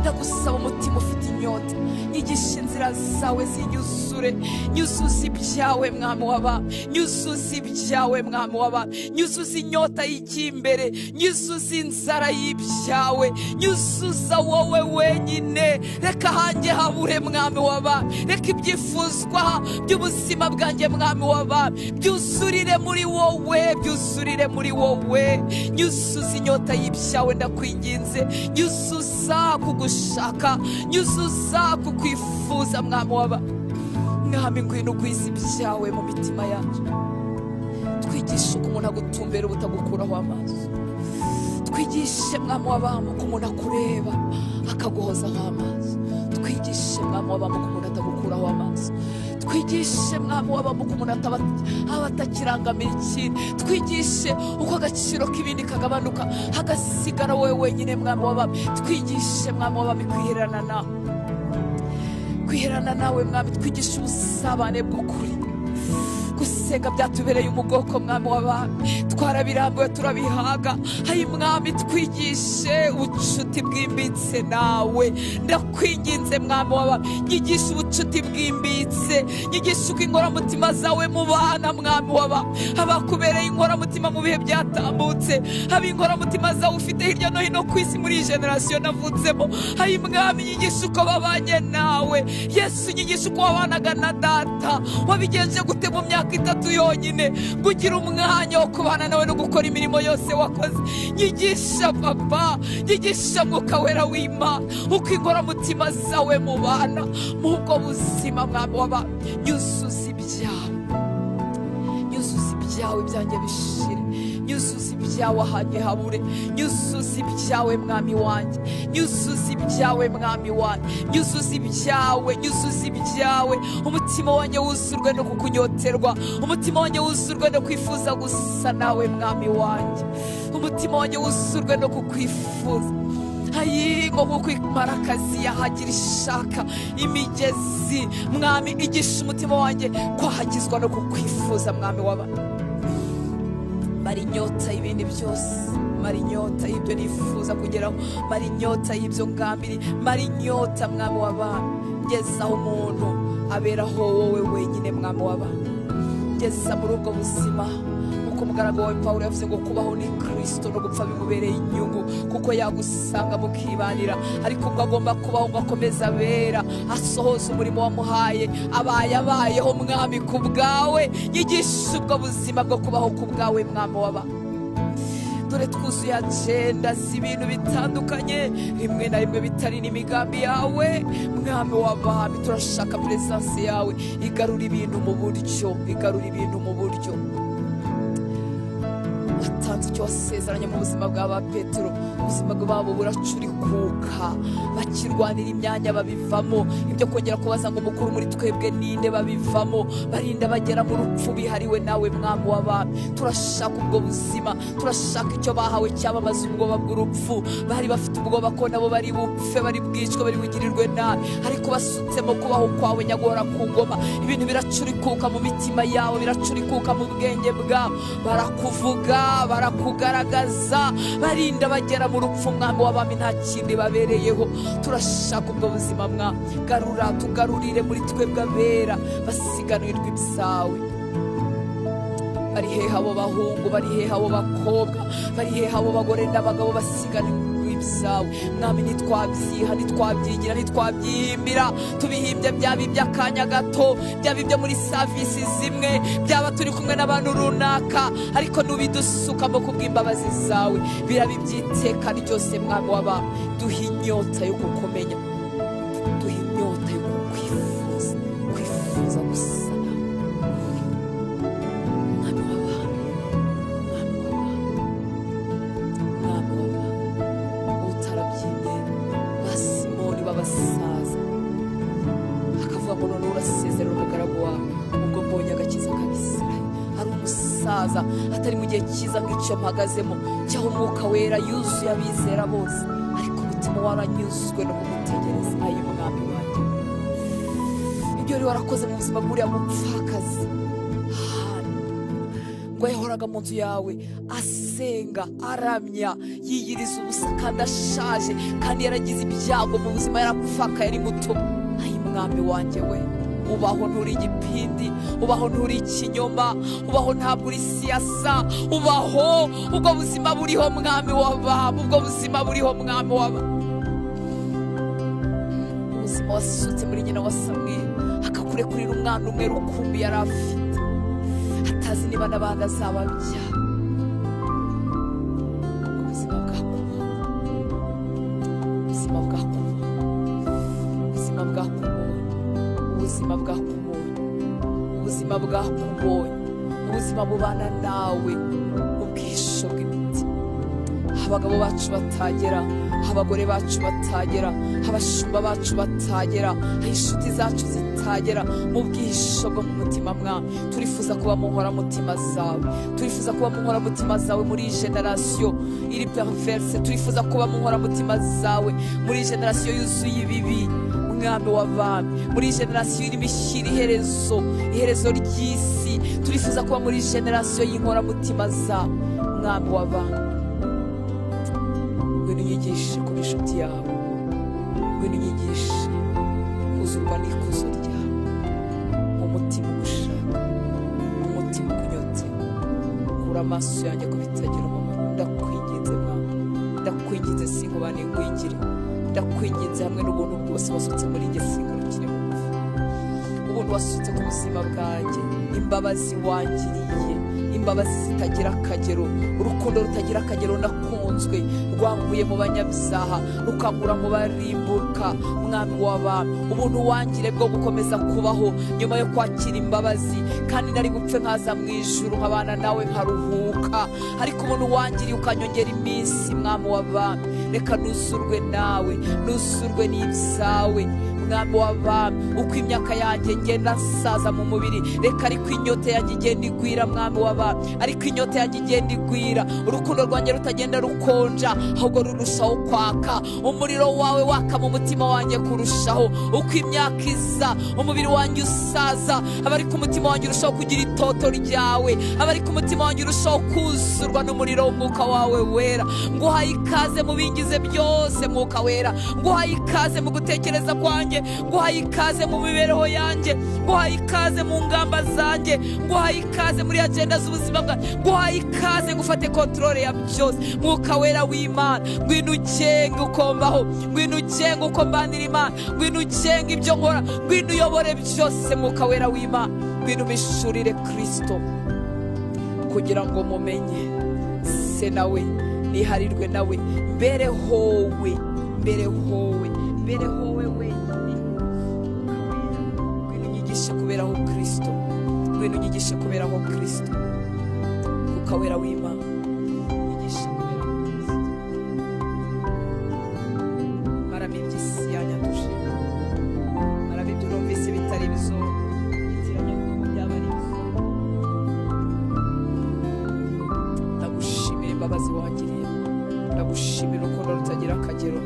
Ndagusaba umutima ufite inyota, nyigisha inzira zawe zinyuzure, nyuzuze ibyawe mwami w'abami, nyuzuze ibyawe mwami w'abami, nyuzuze inyota y'icy'imbere, nyuzuze inzara y'ibyawe, nyuzuza wowe wenyine. Reka hanjye habure mwami w'abami, reka ibyifuzwa by'ubuzima bwanjye mwami w'abami byuzurire muri wowe, byuzurire muri wowe. Nyuzuze inyota y'ibyawe ndakwinginze, nyuzuza kugushaka, nyuzuza kukwifuza mwami w'abami. Mwami ngwino ugwize ibyawe mu mitima yacu, twigishe uko umuntu agutumbera ubutagukuraho amaso, twigishe mwami w'abami uko umuntu akureba akaguhozaho amaso, twigishe mwami w'abami uko umuntu atagukuraho amaso, twigishe mwami w'abami uko umuntu aba atakirangamira ikintu, twigishe uko agaciro k'ibindi kagabanuka hagasigara wowe wenyine mwami w'abami. Twigishe mwami w'abami kwiherana nawe, kwiherana nawe mwami, twigishe ubusabane bw'ukuri. Gusenga byatubereye umugoko mwami w'abami, twarabirambuye turabihaga. Hayi mwami, twigishe ubucuti bwimbitse nawe. Ndakwinginze mwami w'abami, nyigishe ubucuti bwimbitse, nyigishe uko inkoramutima zawe mu bana mwami w'abami, abakubereye inkoramutima mu bihe byatambutse, haba inkoramutima zawe ufite hirya no hino ku isi muri iyi generasiyo navutsemo. Hayi mwami, nyigishe uko babanye nawe. Yesu, nyigishe uko wabanaga na data, wabigenje gute mu myaka itatu yonyine ngo ugire umwanya wo kubana nawe no gukora imirimo yose wakoze. Nyigisha papa, nyigisha mwuka wera w'Imana uko inkoramutima zawe mu bana mu bwo buzima mwami w'abami. Nyuzuza ibyawe, nyuzuza ibyawe byanjye bishire, nyuzuza ibyawe ahanjye habure, nyuzuza ibyawe mwami wanjye, nyuzuza ibyawe mwami wanjye, nyuzuza ibyawe, nyuzuza ibyawe. Umutima wanjye wuzurwe no kukunyoterwa, umutima wanjye wuzurwe no kwifuza gusa nawe mwami wanjye, umutima wanjye wuzurwe no kukwifuza. Hayi ngo nkuko imarakazi yahagira ishaka imigezi mwami, igisha umutima wanjye kwahagizwa no kukwifuza mwami w'abami. Mara inyota y'ibindi byose, mara inyota y'ibyo nifuza kugeraho, mara inyota y'ibyo ngambiri, mara inyota mwami w'abami. Ngeza aho umuntu aberaho wowe wenyine mwami w'abami, ngeza muri ubwo buzima. Uko umugaragu wawe Pawulo yavuze ngo kubaho ni Kristo no gupfa bimubereye inyungu, kuko yagusanga mukibanira, ariko ubwo agomba kubaho ngo akomeze abera, asohoze umurimo wamuhaye, abaye abayeho mwami ku bwawe. Nyigisha ubwo buzima bwo kubaho ku bwawe mwami w'abami. Dore twuzuye agenda z'ibintu bitandukanye, rimwe na rimwe bitari n'imigambi yawe mwami w'abami. Turashaka presence yawe igarura ibintu mu buryo, igarura ibintu mu buryo. Watanze icyo wasezeranye mu buzima bwa Petero, ubuzima bwabo buracurikuka, bakirwanira imyanya babivamo, ibyo kongera kubaza ngo mukuru muri twebwe ninde babivamo, barinda bagera mu rupfu bihariwe nawe mwami w'abami. Turashaka ubwo buzima, turashaka icyo bahawe cyamamaza ubwoba bw'urupfu. Bari bafite ubwoba ko nabo bari bupfe, bari bwicwe, bari bugirirwe nabi, ariko basutsemo kubaho kwawe nyagora ku ngoma. Ibintu biracurikuka mu mitima yabo, biracurikuka mu bwenge bwabo, barakuvuga Barakuvuga, barakugaragaza, barinda bagera mu rupfu mwami w'abami, nta kindi babereyeho. Turashaka ubwo buzima mwami, garura, tugarurire muri twebwe abera basiganirwa ibyawe. Bari hehe abo bahungu, bari hehe abo bakobwa, bari hehe abo bagore n'abagabo basiganirwa ibyawe mwami? Ntitwabyiha, ntitwabyigira, ntitwabyihimbira, tubihimbye byaba iby'akanya gato, byaba ibyo muri savisi zimwe, byaba turi kumwe n'abantu runaka, ariko nubidusukamo kubw'imbabazi zawe biraba iby'iteka ryose mwami w'abami. Duha inyota yo kukumenya, duha inyota yo kukwifuza, kwifuza gusa nawe mwami w'abami, mwami w'abami, mwami w'abami. Utarabyimye ba Simoni b'abasaza akavuga ngo none urasezerera umugaragu wawe, ubwo mbonye agakiza ka Isirayeli. Ari umusaza atari mu gihe cyiza nk'icyo mpagazemo cyaho umwuka wera yuzuye abizera bose, ariko umutima waranyuzwe no kumutegereza. Ayo mwami wanjye, ibyo wari warakoze mu buzima bw'uriya mupfakazi Hana, ngo yahoraga mu nzu yawe asenga, aramya, yiyiriza ubusa kandi ashaje, kandi yaragize ibyago mu buzima, yarapfakaye ari muto. Ayi mwami wanjye we, ubaho nturi igipindi, ubaho nturi ikinyoma, ubaho ntabwo uri siyasa, ubaho ubwo buzima buriho mwami w'abami, ubwo buzima buriho mwami w'abami. Ubuzima wasutse muri nyina wa Samweli, akakurekurira umwana umwe rukumbi yari afite, atazi niba n'abandi azababyara. Ubuzima bwakubonye, ubuzima bwakubonye, ubuzima bwakubonye, ubuzima bwakubonye, ubuzima bwakubonye, ubuzima bubana nawe ubwisho bw'imitima. Abagabo bacu batagera, abagore bacu batagera, abashumba bacu batagera, inshuti zacu zitagera, mu bwihisho bwo mu mutima mwami. Turifuza kuba mu nkoramutima zawe, turifuza kuba mu nkoramutima zawe muri generasiyo iri perverse, turifuza kuba mu nkoramutima zawe muri generasiyo yuzuye ibibi mwami w'abami, muri generasiyo irimo ishyira iherezo, iherezo ry'isi. Turifuza kuba muri generasiyo y'inkoramutima zawe mwami w'abami. Ngwino unyigishe kuba inshuti yawe, ngwino unyigishe kuzurwa n'ikuzo ryawe, umutima ugushaka, umutima ukunyotewe. Kura amaso yanjye ku bitagira umumaro, ndakwinginze mwami, ndakwinginze sinkubane ngwingire, ndakwinginze hamwe n'ubuntu bwose wasutse muri njye singarukire mu mva. Ubuntu wasutse ku buzima bwanjye, imbabazi wangiriye, imbabazi zitagira akagero, urukundo rutagira akagero nakunzwe, rwankuye mu banyabyaha, rukankura mu barimbuka mwami w'abami. Ubuntu wangire bwo gukomeza kubaho nyuma yo kwakira imbabazi, kandi nari gupfe nkaza mu ijuru nkabana nawe nkaruhuka, ariko ubuntu wangiriye ukanyongera iminsi mwami w'abami. Reka nuzurwe nawe, nuzurwe n'ibyawe mwami w'abami. Uko imyaka yanjye ngenda nsaza mu mubiri, reka ariko inyota yanjye igenda igwira mwami w'abami, ariko inyota yanjye igenda igwira, urukundo rwanjye rutagenda rukonja ahubwo rurushaho kwaka, umuriro wawe waka mu mutima wanjye kurushaho. Uko imyaka iza umubiri wanjye usaza, aba ariko umutima wanjye urushaho kugira itoto ryawe, aba ariko umutima wanjye urushaho kuzurwa n'umuriro w'umwuka wawe wera. Nguhaye ikaze mu bingize byose mwuka wera, nguhaye ikaze mu gutekereza kwanjye, nguhaye ikaze mu mibereho yanjye, nguhaye ikaze mu ngamba zanjye, nguhaye ikaze muri agenda z'ubuzima bwanjye, nguhaye ikaze ngufate kontrole ya byose. Mwuka wera w'Imana, ngwino ugenge ukombaho, ngwino ugenge uko mbanira Imana, ngwino ugenge ibyo nkora, ngwino uyobore byose. Mwuka wera w'Imana, ngwino ubishurire Kristo kugira ngo mumenye se nawe, niharirwe nawe, mbere howe, mbere howe, mbere howe wenyine. Ngwino unyigishe kuberaho Kristo, ngwino unyigishe kuberaho Kristo. Mwuka wera w'Imana, unyigishe kuberaho Kristo. Maramo iby'isi yanyanduje, maramo ibyo numvise bitari bizo, yitiranya kuko byaba ari bizo. Ndagushimira imbabazi wangiriye, ndagushimira urukundo rutagira akagero,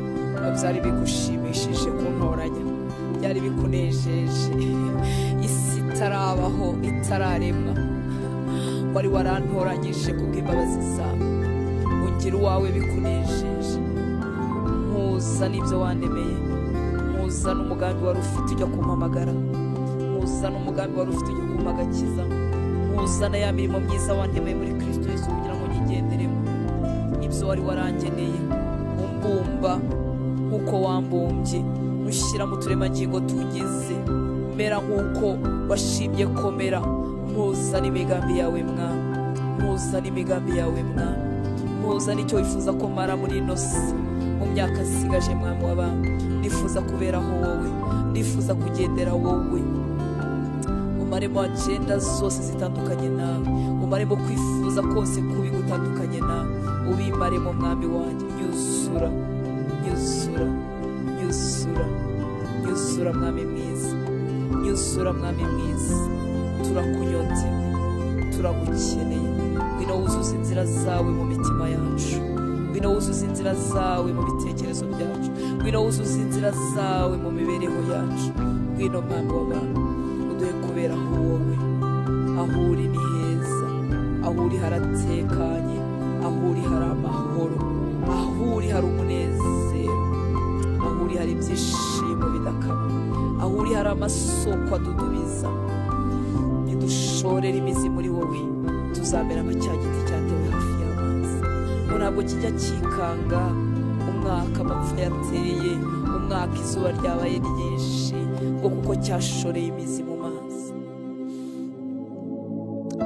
byari bigushimishije kuntoranya, byari bikunejeje isi itarabaho, itararemwa. Wari warantoranyije kubw'imbabazi zawe, ungira uwawe bikunejeje. Mpuza n'ibyo wandemeye, mpuza n'umugambi wari ufite ujya kumpamagara, mpuza n'umugambi wari ufite ujya kumpa agakiza, mpuza na ya mirimo myiza wandemeye muri Kristo Yesu kugira ngo nyigenderemo. Ibyo wari warangeneye umbumba nk'uko wambumbye, ushyira mu turemangingo tugize, mera nk'uko washimye komera. Mpuza n'imigambi yawe Mwami, mpuza n'imigambi yawe Mwami, mpuza n'icyo wifuza ko mara muri ino si mu myaka nsigaje Mwami w'abami. Ndifuza kuberaho wowe, ndifuza kugendera wowe. Umaremo agenda zose zitandukanye nawe, umaremo kwifuza kose kubi gutandukanye nawe, ubimaremo Mwami wanjye. Nyuzura, nyuzura, nyuzura, nyuzura Mwami mwiza, nyuzura Mwami mwiza. Turakunyotewe, turagukeneye. Ngwino wuzuze inzira zawe mu mitima yacu, ngwino wuzuze inzira zawe mu bitekerezo byacu, ngwino wuzuze inzira zawe mu mibereho yacu. Ngwino Mwami w'abami, uduhe kuberaho wowe. Aho uri ni heza, aho uri haratekanye, aho uri hari amahoro, aho uri hari umunezero, aho uri hari ibyishimo bidakama, aho uri hari amasoko adudubiza. Nidushorera imizi muri wowe, tuzamera nka cya giti cyatewe hafi y'amazi. Ngo ntabwo kijya kikanga umwaka amapfa yateye, umwaka izuba ryabaye ryinshi, ngo kuko cyashoreye imizi mu mazi.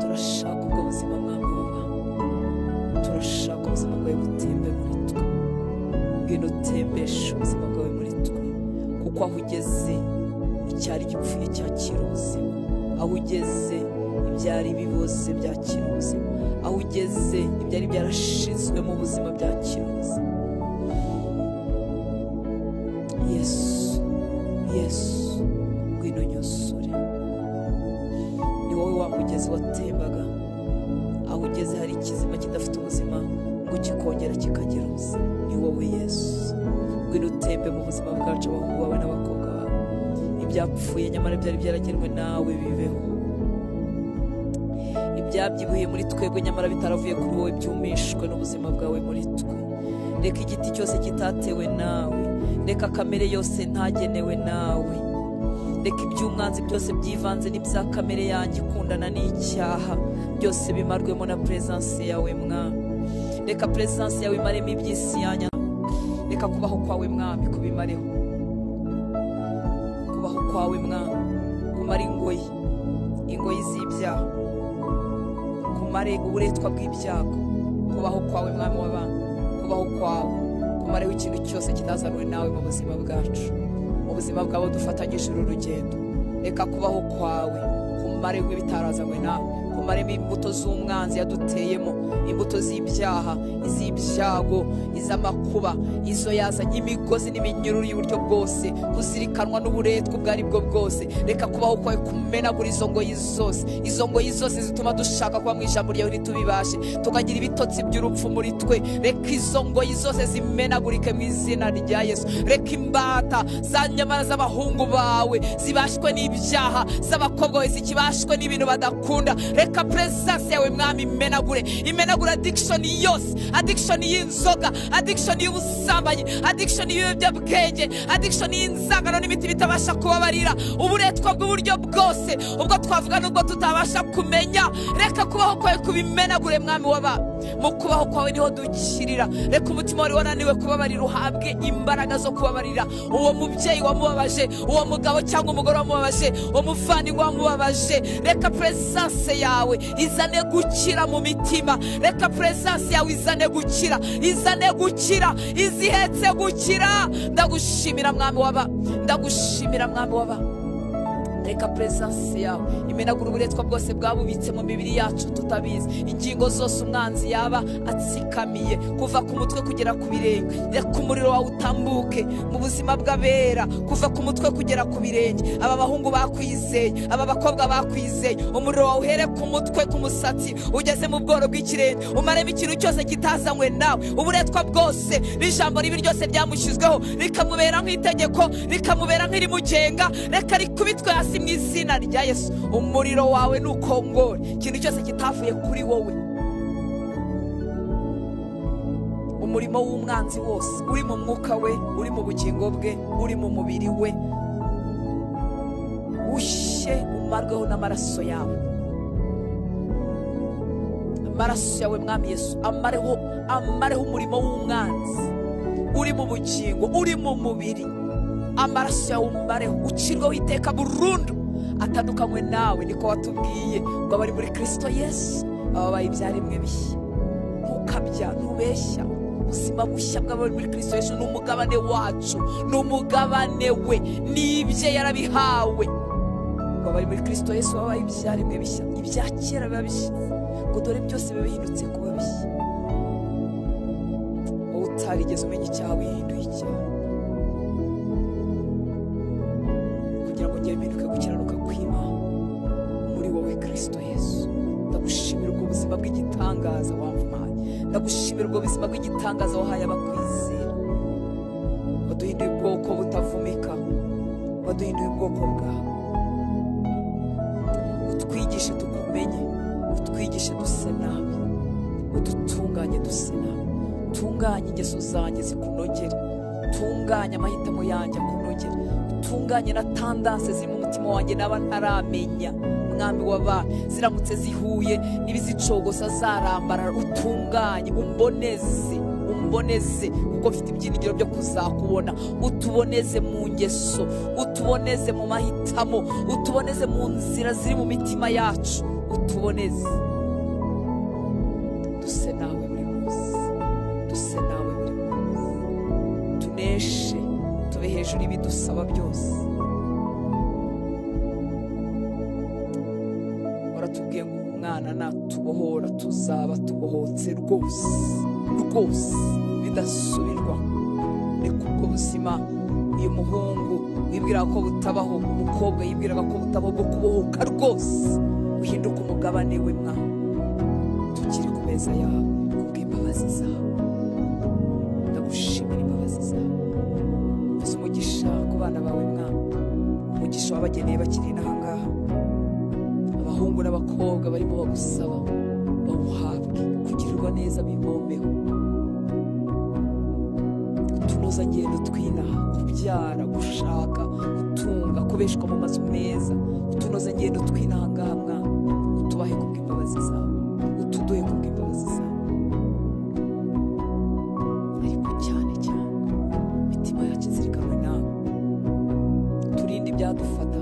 Turashaka ubwo buzima Mwami w'abami, turashaka ubuzima bwawe butembe muri twe. Ngwino utembeshe ubuzima bwawe muri twe, kuko aho ugeze icyari gipfuye cyakira ubuzima, aho ugeze ibyari biboze byakira ubuzima, aho ugeze ibyari byarashizwe mu buzima byakira ubuzima. Yesu, Yesu, ngwino nyuzure. Ni wowe wa mugezi watembaga, aho ugeze hari ikizima kidafite ubuzima ngo kikongera kikagira ubuzima. Ni wowe Yesu, ngwino utembe mu buzima bwacu, abahungu bawe n'abakobwa bawe. Ibyapfuye nyamara byari byaragenwe nawe bibeho, ibyabyibuhiye muri twebwe nyamara bitaravuye kuri wowe byumishwe n'ubuzima bwawe muri twe. Reka igiti cyose kitatewe nawe, reka kamere yose ntagenewe nawe, reka iby'umwanzi byose byivanze n'ibya kamere yanjye ikundana n'icyaha byose bimarwemo na presence yawe Mwami. Reka presence yawe imaremo iby'isi yanjye, reka kubaho kwawe Mwami kubimareho. Kubaho kwawe Mwami kumara ingoyi, ingoyi z'ibyaha, kumare uburetwa bw'ibyago. Kubaho kwawe Mwami w'abami, kubaho kwawe kumareho ikintu cyose kitazanwe nawe mu buzima bwacu, mu buzima bwabo dufatanyije uru rugendo. Reka kubaho kwawe kumareho ibitarazanywe nawe, kumaremo imbuto z'umwanzi yaduteyemo, imbuto z'ibyaha, iz'ibyago, iz'amakuba, izo yazanye imigozi n'iminyururu y'uburyo bwose, kuzirikanwa n'uburetwa ubwo ari bwo bwose. Reka kubaho kwawe kumenagura izo ngoyi zose, izo ngoyi zose zituma dushaka kuba mu ijambo ryawe ntitubibashe, tukagira ibitotsi by'urupfu muri twe. Reka izo ngoyi zose zimenagurike mu izina rya Yesu. Reka imbata za nyamara z'abahungu bawe zibashwe n'ibyaha, z'abakobwa bawe zikibashwe n'ibintu badakunda. Reka presence yawe Mwami imenagure, imenagura addiction yose, addiction y'inzoga, addiction y'ubusambanyi, addiction y'ibiyobyabwenge, addiction y'inzangano n'imiti bitabasha kubabarira, uburetwa bw'uburyo bwose, ubwo twavuga n'ubwo tutabasha kumenya. Reka kubaho kwawe kubimenagure Mwami w'abami. Mu kubaho kwawe niho dukirira. Reka umutima wari wananiwe kubabarira uhabwe imbaraga zo kubabarira uwo mubyeyi wamubabaje, uwo mugabo cyangwa umugore wamubabaje, uwo muvandimwe wamubabaje. Reka presence yawe izane gukira mu mitima, reka presence yawe izane gukira, izane gukira, izihetse gukira. Ndagushimira Mwami w'abami, ndagushimira Mwami w'abami. Reka presence yawe imenagura uburetwa bwose bwabubitse mu mibiri yacu tutabizi, ingingo zose umwanzi yaba atsikamiye kuva ku mutwe kugera ku birenge. Reka umuriro wawe utambuke mu buzima bw'abera kuva ku mutwe kugera ku birenge. Aba bahungu bakwizeye, aba bakobwa bakwizeye, umuriro wawe uhere ku mutwe, ku musatsi, ugeze mu bworo bw'ikirenge, umaremo ikintu cyose kitazanywe nawe. Uburetwa bwose n'ijambo ribi ryose ryamushyizweho rikamubera nk'itegeko, rikamubera nk'irimugenga, reka rikubitwe hasi hasi mu izina rya Yesu. Umuriro wawe nukongore ikintu cyose kitavuye kuri wowe. Umurimo w'umwanzi wose uri mu mwuka we, uri mu bugingo bwe, uri mu mubiri we, ushye umarweho n'amaraso yawe. Amaraso yawe Mwami Yesu amareho umurimo w'umwanzi uri mu bugingo, uri mu mubiri. Amaraso yawe umareho, ucirweho iteka burundu, atandukanywe nawe. Niko watubwiye ngo abari muri Kristo Yesu babaye ibyaremwe bishya. Ntukabya, ntubeshya. Ubuzima bushya bw'abari muri Kristo Yesu ni umugabane wacu, ni umugabane we, n'ibye yarabihawe. Ngo abari muri Kristo Yesu babaye ibyaremwe bishya, ibya kera biba bishize, ngo dore byose biba bihindutse kuba bishya. Wowe utarigeze umenya icyaha wihinduye icyaha, kugira ngo ngere mpinduke gukiranuka kw'Imana muri wowe Kristo Yesu. Ndagushimira ubwo buzima bw'igitangaza wampaye, ndagushimira ubwo buzima bw'igitangaza wahaye abakwizera. Waduhinduye ubwoko butavumika, waduhinduye ubwoko bwawe. Utwigishe tukumenye, utwigishe duse nawe, udutunganye duse nawe. Tunganye ingeso zanjye zikunogere, tunganye amahitamo yanjye akunogere, tunganye na tandanse ziri mu mutima wanjye naba ntaramenya Mwami w'abami, ziramutse zihuye n'ibizicogosa zarambara. Utunganye, umboneze, umboneze, kuko mfite ibyiringiro byo kuzakubona. Utuboneze mu ngeso, utuboneze mu mahitamo, utuboneze mu nzira ziri mu mitima yacu, utuboneze duse nawe buri munsi, duse nawe buri munsi. Tuneshe, tube hejuru y'ibidusaba byose. Waratubwiye ngo umwana natubohora tuzaba tubohotse rwose rwose bidasubirwaho. Reka ubwo buzima uyu muhungu wibwiraga ko butabaho, umukobwa yibwiraga ko butabaho, bwo kubohoka rwose uhinduka umugabane we Mwana. Tukiri ku meza yawe kubw'imbabazi zawe, ndagushimira imbabazi zawe. Mvuze umugisha ku bana bawe Mwana, umugisha wabageneye bakiri inaha ngaha. Abahungu n'abakobwa barimo bagusaba bawuhabwe, kugirirwa neza bibomeho. Utunoza ngendo twinaha, kubyara, gushaka, gutunga, kubeshwa mu mazu meza. Utunoza ngendo twinaha ngaha Mwana, utubahe kubw'imbabazi zawe, utuduhe kubw'imbabazi zawe. Ariko cyane cyane imitima yacu izirikanwe nawe, turinde ibyadufata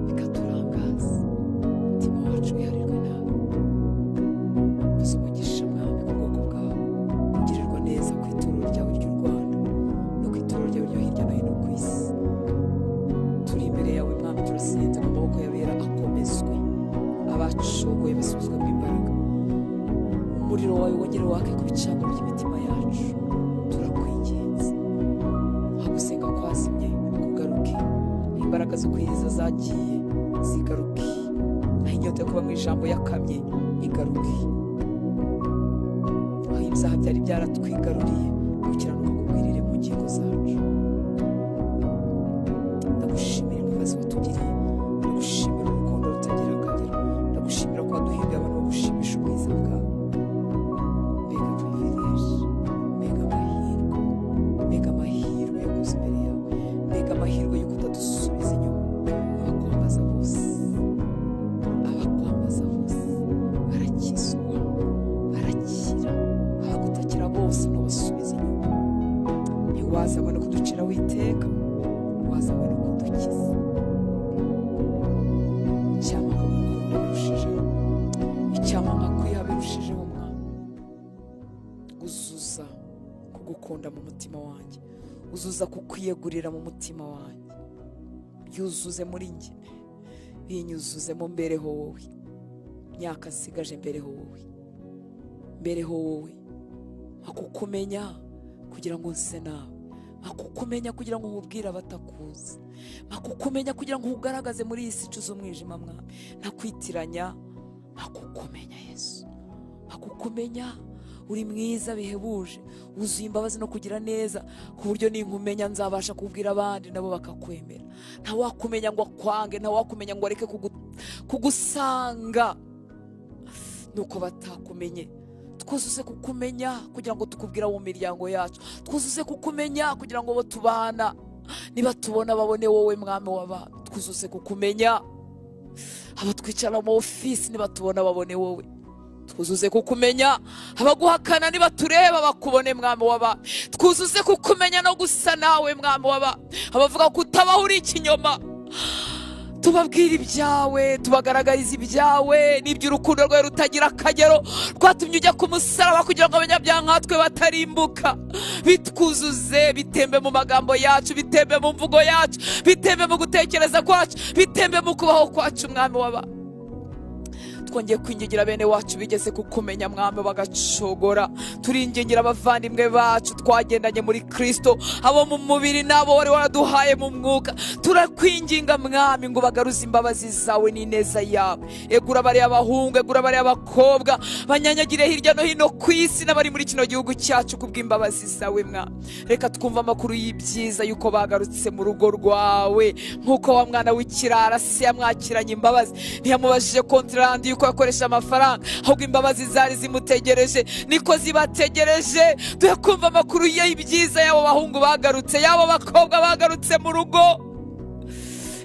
bikaturangaza. Umutima wacu wiharirwe nawe. Mvuze umugisha Mwami ku bwoko bwawe, ugirirwa neza ku itorero ryawe ry'u Rwanda no ku itorero ryawe ryo hirya no hino ku isi. Turi imbere yawe Mwami, turasenze ngo amaboko y'abera akomezwe, abacogoye basubizwemo imbaraga. Umuriro wawe wongere wake ku bicaniro by'imitima yacu. Turakwinginze, aho gusenga kwazimye kugaruke, imbaraga zo kwiriza zagiye zigaruke, aho inyota yo kuba mu ijambo yakamye igaruke, aho ibyaha byari byaratwigaruriye gukiranuka kugwirire mu ngingo zacu. Ndagushimira imbabazi watugiriye, ndagushimira urukundo rutagira akagero, ndagushimira ko waduhinduye abantu bagushimisha ubwiza bwawe. Mbega privilege, mbega amahirwe, mbega amahirwe yo kuza imbere yawe, mbega amahirwe yo kutadusubiza inyuma. Abakwambaza bose, abakwambaza bose barakizwa, barakira. Abagutakira bose ntubasubiza inyuma. Ntiwazanywe no kuduciraho iteka, wazanywe no kudukiza. Icyampa nkagukunda birushijeho, icyampa nkakwiha birushijeho Mwana. Uzuza kugukunda mu mutima wanjye, uzuza kukwiyegurira mu mutima wanjye, byuzuze muri njye, binyuzuzemo mbereho wowe. Myaka nsigaje mbereho wowe, mbereho wowe. Nkakukumenya kugira ngo nse nawe, nkakukumenya kugira ngo nkubwire abatakuzi, nkakukumenya kugira ngo nkugaragaze muri iyi si icuze umwijima Mwami. Ntakwitiranya, nkakukumenya Yesu, nkakukumenya Uri mwiza bihebuje, wuzuye imbabazi no kugira neza, ku buryo ninkumenya nzabasha kubwira abandi nabo bakakwemera. Nta wakumenya ngo akwange, nta wakumenya ngo areke kugusanga, nuko batakumenye. Twuzuze kukumenya kugira ngo tukubwira mu miryango yacu, twuzuze kukumenya kugira ngo bo tubana niba tubona babone wowe mwami w'abami. Twuzuze kukumenya, abo twicara mu ofisi nibatubona babone wowe. Twuzuze kukumenya, abaguhakana nibatureba bakubone mwami w'abami. Twuzuze kukumenya no gusa nawe mwami w'abami. Abavuga ko utabaho uri ikinyoma, tubabwira ibyawe, tubagaragariza ibyawe n'iby'urukundo rwawe rutagira akagero rwatumye ujya ku musaraba kugira ngo abanyabyaha nkatwe batarimbuka. Bitwuzuze, bitembe mu magambo yacu, bitembe mu mvugo yacu, bitembe mu gutekereza kwacu, bitembe mu kubaho kwacu mwami w'abami. Twongeye kwingingira bene wacu bigeze kukumenya mwami bagacogora. Turingingira abavandimwe bacu twagendanye muri Kristo, abo mu mubiri nabo wari waraduhaye mu mwuka. Turakwinginga mwami ngo bagaruze imbabazi zawe n'ineza yawe. Egura bariya abahungu, egura bariya abakobwa banyanyagire hirya no hino ku isi n'abari muri kino gihugu cyacu kubw'imbabazi zawe mwami. Reka twumve amakuru y'ibyiza yuko bagarutse mu rugo rwawe, nk'uko wa mwana w'ikirara se yamwakiranye imbabazi, ntiyamubajije kontrandi yuko yakoresha amafaranga, ahubwo imbabazi zari zimutegereje niko zibategereje. Duhe kumva amakuru y'ibyiza y'abo bahungu bagarutse, y'abo bakobwa bagarutse mu rugo.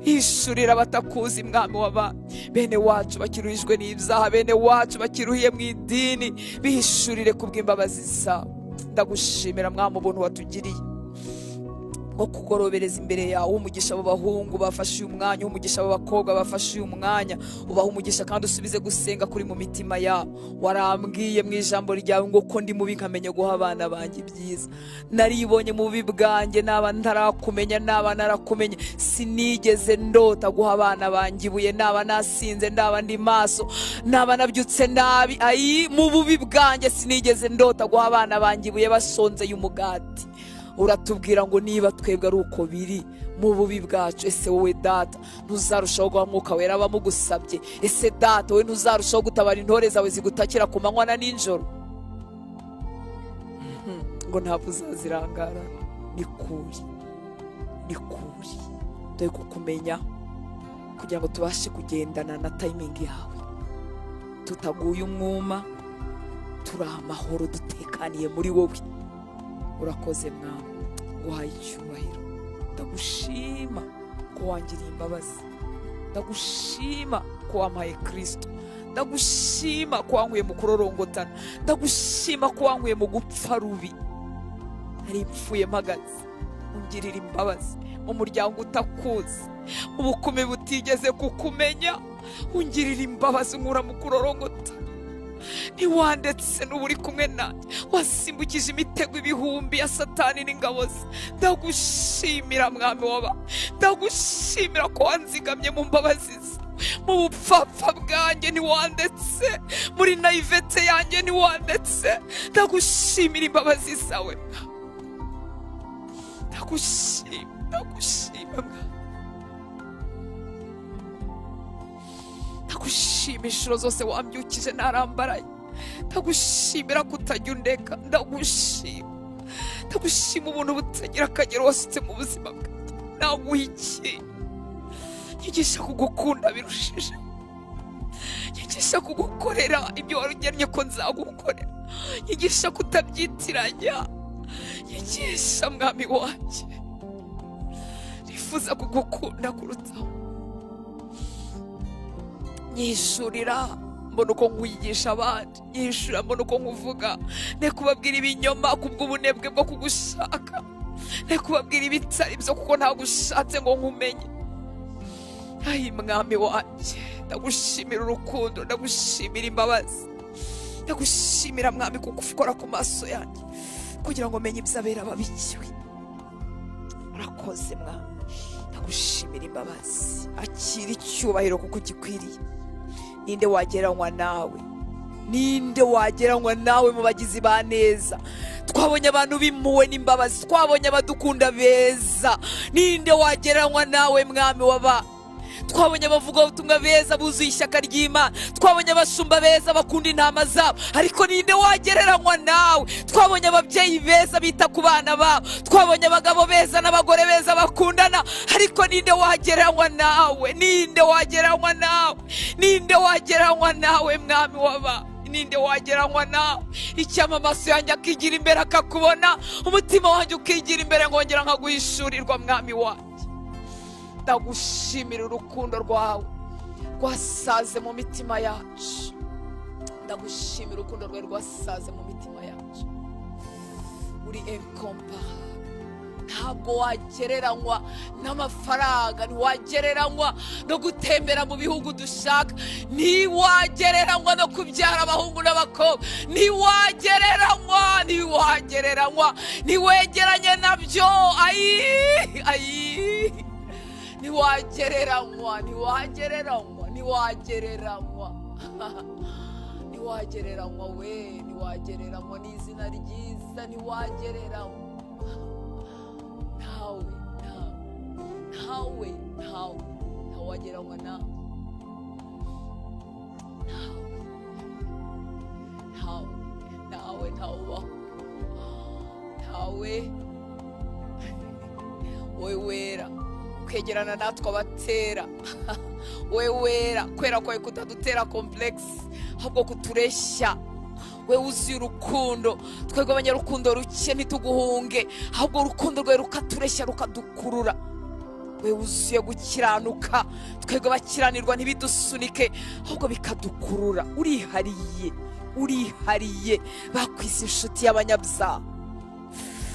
Ishurira batakuzi mwami w'abami. Bene wacu bakiruhijwe n'ibyaha, bene wacu bakiruhiye mu idini, bihishurire kubw'imbabazi zawe. Ndagushimira mwami ubuntu watugiriye nko kugorobereza imbere yawe. Umugisha abo bahungu bafashe uyu mwanya, umugisha abo bakobwa bafashe uyu mwanya, ubaha umugisha kandi usubize gusenga kuri mu mitima yabo. Warambwiye mu ijambo ryawe ngo ko ndi mubi nkamenya guha abana banjye ibyiza. Naribonye mu bubi bwanjye, naba ntarakumenya, naba narakumenye, sinigeze ndota guha abana banjye ibuye, naba nasinze, naba ndi maso, naba nabyutse nabi, ayi mu bubi bwanjye sinigeze ndota guha abana banjye ibuye basonzeye umugati. Uratubwira ngo niba twebwe ari uko biri mu bubi bwacu, ese wowe data ntuzarushaho guha mwuka wera abamugusabye? Ese data wowe ntuzarushaho gutabara intore zawe zigutakira ku manywa na nijoro? Ngo ntabwo uzazirangara. Ni kuri, ni kuri. Dore kukumenya kugira ngo tubashe kugendana na timing yawe, tutaguye umwuma, turi amahoro, dutekaniye muri wowe. Urakoze mwami, nguhaye icyubahiro. Ndagushima ko wangiriye imbabazi, ndagushima ko wampaye Kristo, ndagushima ko wankuye mu kurorongotana, ndagushima ko wankuye mu gupfa rubi. Nari mpfuye mpagaze, ungirira imbabazi. Mu muryango utakuzi, mu bukumi butigeze kukumenya, ungirira imbabazi unkura mu kurorongotana. Ntiwandetse n'ubu uri kumwe nanjye, wasimbukije imitego ibihumbi ya Satani n'ingabo ze. Ndagushimira mwami w'abami, ndagushimira ko wanzigamye mu mbabazi ze. Mu bupfapfa bwanjye ntiwandetse, muri naïveté yanjye ntiwandetse. Ndagushimira imbabazi zawe, ndagushima, ndagushima mwami. Ndagushima inshuro zose wambyukije narambaraye, ndagushimira kutajya undeka, ndagushima, ndagushima ubuntu butagira akagero wasutse mu buzima bwanjye. Naguha iki? Nyigisha kugukunda birushije, nyigisha kugukorera ibyo wari ugennye ko nzagukorera, nyigisha kutabyitiranya, nyigisha mwami wanjye. Nifuza kugukunda kurutaho. Nyishurira mbona uko nkwigisha abandi, nyishurira mbona uko nkuvuga, ne kubabwira ibinyoma kubw'ubunebwe bwo kugushaka, ne kubabwira ibitari byo kuko ntagushatse ngo nkumenye. Ayi mwami wanjye, ndagushimira urukundo, ndagushimira imbabazi, ndagushimira mwami kuko ukora ku maso yanjye kugira ngo menye iby'abera babikiwe. Urakoze mwami, ndagushimira imbabazi. Akira icyubahiro kuko ugikwiriye. Ninde wageranywa nawe? Ninde wageranywa nawe mu bagizi ba neza? Twabonye abantu b'impuhwe n'imbabazi, twabonye abadukunda beza. Ninde wageranywa nawe mwami w'abami? Twabonye abavugabutumwa beza buzuye ishyaka ry'Imana, twabonye abashumba beza bakunda intama zabo, ariko ninde wagereranywa nawe? Twabonye ababyeyi beza bita ku bana babo, twabonye abagabo beza n'abagore beza bakundana, ariko ninde wagereranywa nawe? Ninde wagereranywa nawe? Ninde wagereranywa nawe mwami w'aba? Ninde wagereranywa nawe? Icyampa amaso yanjye akigira imbere akakubona, umutima wanjye ukigira imbere ngongera nkaguhishurirwa mwami wanjye. Ndagushimira urukundo rwawe rwasaze mu mitima yacu, ndagushimira urukundo rwawe rwasaze mu mitima yacu. Uri incomparable, ntabwo wagereranywa n'amafaranga, ntiwagereranywa no gutembera mu bihugu dushaka, ntiwagereranywa no kubyara abahungu n'abakobwa, ntiwagereranywa, ntiwagereranywa, ntiwegeranye nabyo. Ayi ayi, ntiwagereranywa, ntiwagereranywa, ntiwagereranywa, ntiwagereranywa we, ntiwagereranywa n'izina ryiza, ntiwagereranywa. Ntawe, ntawe, ntawe, ntawagereranywa nawe, ntawe, ntawe, ntawe, ntawe, ntawe. Wowe wera kwegerana natwe abatera, wowe wera kwera kwawe kutadutera complexe, ahubwo kutureshya. We wuzuye urukundo, twebwe abanyarukundo ruke ntituguhunge, ahubwo urukundo rwawe rukatureshya rukadukurura. We wuzuye gukiranuka, twebwe abakiranirwa ntibidusunike, ahubwo bikadukurura. Urihariye, urihariye, bakwise inshuti y'abanyabyaha,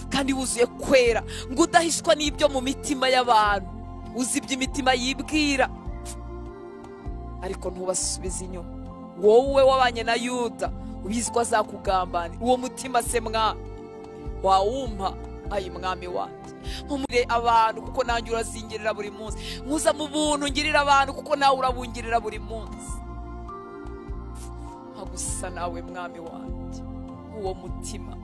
kandi wuzuye kwera, ngo udahishwa n'ibyo mu mitima y'abantu, uzi iby'imitima yibwira, ariko ntubasubize inyuma. Wowe wabanye na Yuda, ubizi ko azakugambanira, uwo mutima se mwami wawumpa? Ayi mwami wanjye, nkumure abantu kuko nanjye urazingirira buri munsi, nkuza mu buntu ngirira abantu kuko nawe urabungirira buri munsi. Nkagusa nawe mwami wanjye, uwo mutima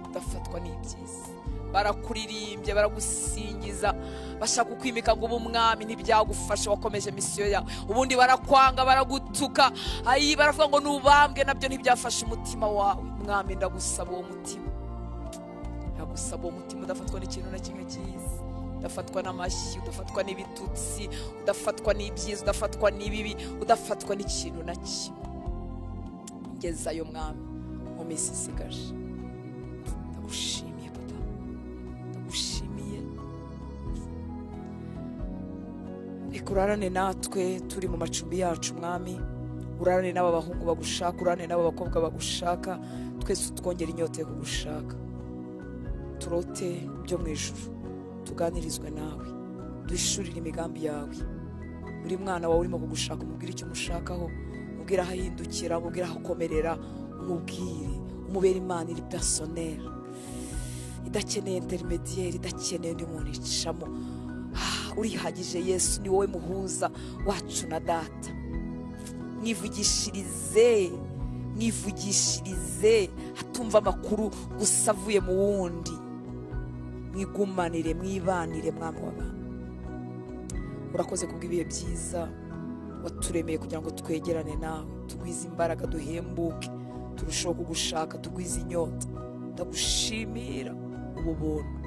udafatwa n'ibyiza. Barakuririmbye, baragusingiza, bashaka kukwimika ngo ube umwami, ntibyagufasha, wakomeje misiyo yawe. Ubundi barakwanga, baragutuka, ayi baravuga ngo nubambwe, nabyo ntibyafasha umutima wawe. Mwami ndagusaba uwo mutima, ndagusaba uwo mutima udafatwa n'ikintu na kimwe cyiza, udafatwa n'amashyi, udafatwa n'ibitutsi, udafatwa n'ibyiza, udafatwa n'ibibi, udafatwa n'ikintu na kimwe. Ngezayo mwami mu minsi isigaje. Ndagushimiye papa, ndagushimiye. Reka urarane natwe turi mu macumbi yacu mwami, urarane n'aba bahungu bagushaka, urarane n'aba bakobwa bagushaka, twese twongera inyota yo kugushaka. Turote byo mu ijuru, tuganirizwe nawe, duhishurire imigambi yawe. Buri mwana wawe urimo kugushaka, umubwire icyo umushakaho, umubwire aho ahindukira, umubwire aho akomerera, umubwire, umubere Imana iri personnel, idakeneye intermediaire, idakeneye undi muntu icamo. Urihagije Yesu, ni wowe muhuza wacu na data. Mwivugishirize, mwivugishirize, hatumva amakuru gusa avuye mu wundi. Mwigumanire, mwibanire mwami w'abantu. Urakoze kubw'ibihe byiza waturemeye kugira ngo twegerane nawe, tugwize imbaraga, duhembuke, turusheho kugushaka, tugwize inyota. Ndagushimira ubu buntu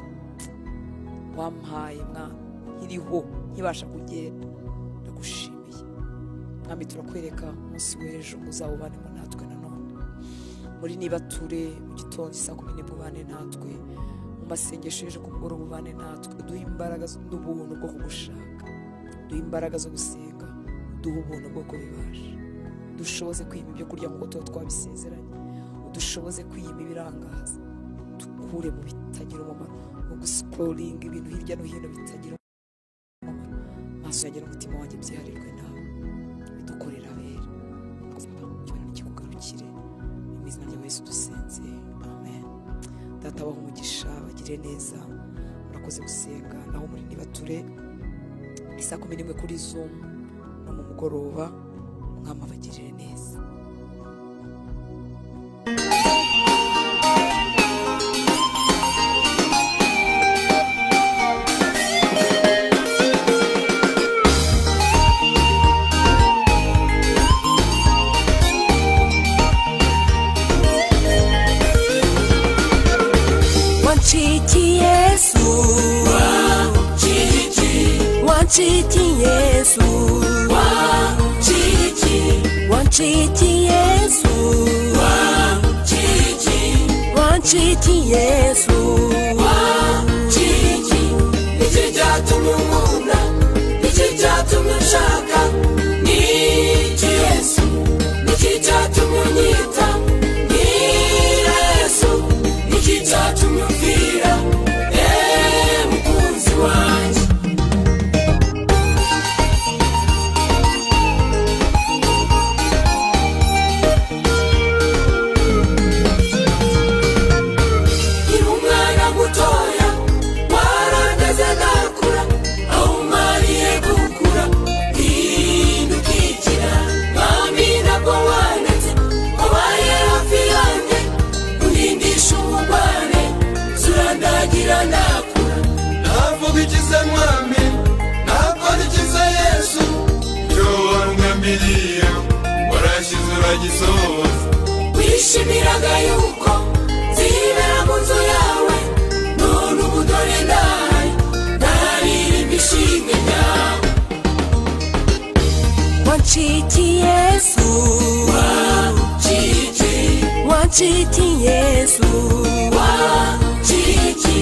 wampaye mwami, nkiriho nkibasha kugenda, ndagushimiye mwami. Turakwereka umunsi w'ejo muzawubanemo natwe nanone, muri nibature mu gitondo saa 11 ubane natwe, mu masengesho y'ejo ku mugoroba ubane natwe. Duhe imbaraga n'ubuntu bwo kugushaka, duhe imbaraga zo gusenga, duhe ubuntu bwo kubibasha, dushoboze kwima ibyo kurya nk'uko tuba twabisezeranye, udushoboze kwima ibirangaza, dukure mu bitagira umumaro, mu guscrolling ibintu hirya no hino bitagira umumaro. Maso yanjye n'umutima wanjye byiharirwe nawe, bidukorera abera. Kikugarukire mu izina rya Yesu dusenze, amen. Data abahe umugisha, bagire neza, murakoze gusenga. Naho muri nibature saa 11 kuri Zoom no mu mugoroba, mwama bagirire neza. Wanchiki Yesu, wanchiki, wanchiki Yesu, wanchiki, wanchiki Yesu, wanchiki. Iki cyatumye unkunda, iki cyatumye unshaka, ni iki Yesu, iki cyatumye unyita, ni Yesu, iki cyatumye umvira, mukunzi wanjye. Nkiri umwana mutoya warandeze ndakura, aho umariye gukura mpindukikira, mwami ntabwo wandetse, wabaye hafi yanjye undindisha ubugwane, zurandagira ndakura. Navuga ikize mwami, nakora ikize Yesu, icyo warungambiriye warashyize uragisohoza. Wishimiraga yuko nzibera mu nzu yawe, none ubu dore ndahaye, ndaririmba ishimwe ryawe. Wanchiki Yesu, Wanchiki, wanchiki Yesu, wanchiki,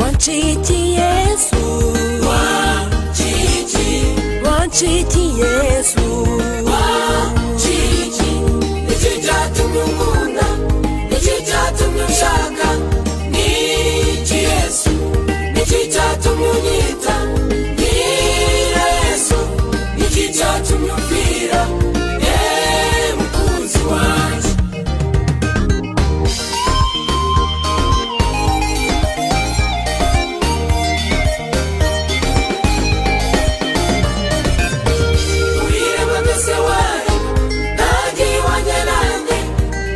wanchiki Yesu, wanchiki, wanchiki Yesu, wanchiki. Iki cyatumye unkunda, iki cyatumye unshaka, ni iki Yesu, iki cyatumye unyita, ni Yesu, iki cyatumye umvira, mukunzi wanjye. Ubirema mbese wari nanjye iwanjye nanjye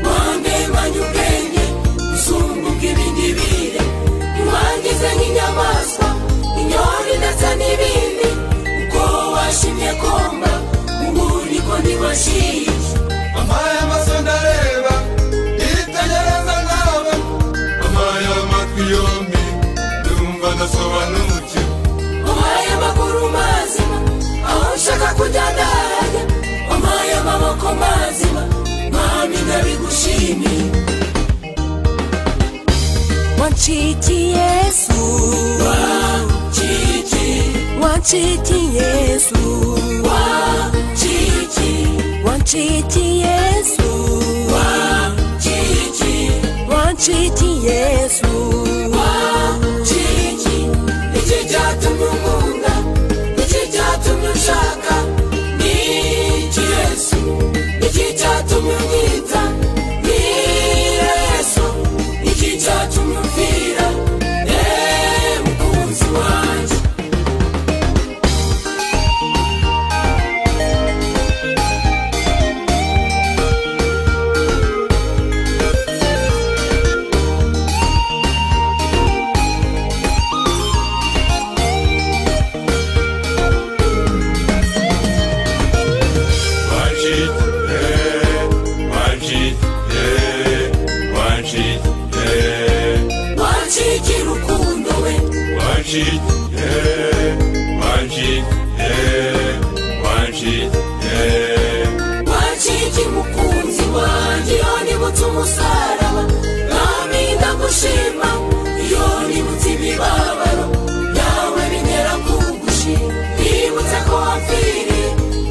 wandemanye ubwenge usumbuka ibindi bire, ntiwangize nk'inyamaswa inyoni ndetse n'ibindi, uko washimye komba ubu niko ntiwashiye. Wampaye amaso ndareba, nitegereza nkaba, wampaye amatwi yombi, ndumva ndasobanukiwe. Wampaye amaguru mazima aho nshaka kujya ndahajya, wampaye amaboko mazima mwami ndabigushimiye. Wanchiki Yesu, Wanchiki, wanchiki Yesu, wanchiki, wanchiki Yesu, wanchiki, wanchiki Yesu, wanchiki. Iki cyatumye unkunda, iki cyatumye unshaka, ni iki Yesu, iki cyatumye unyita, ni Yesu, iki cyatumye umvira, mukunzi wanjye. Wanchiki, wanchiki, Wanchiki rukundo we, wanchiki, wanchiki, wanchiki. Wanchiki mukunzi wanjye, iyo nibutse umusaraba mwami ndagushima, iyo nibutse imibabaro yawe bintera kugushima, nibutse ko wapfiriye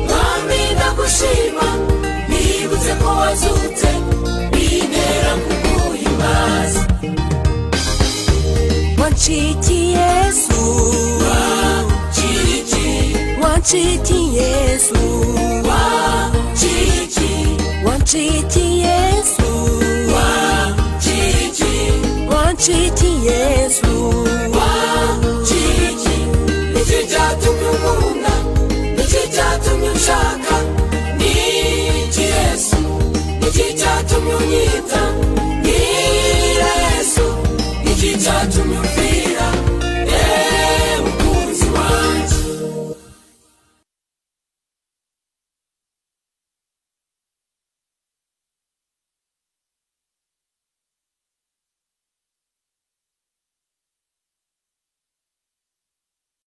mwami ndagushima, nibutse ko wazutse bintera kuguhimbaza. Wanchiki Yesu, Wanchiki, wanchiki Yesu, wanchiki, wanchiki Yesu, wanchiki, wanchiki Yesu, wanchiki. Iki cyatumye unkunda, iki cyatumye unshaka,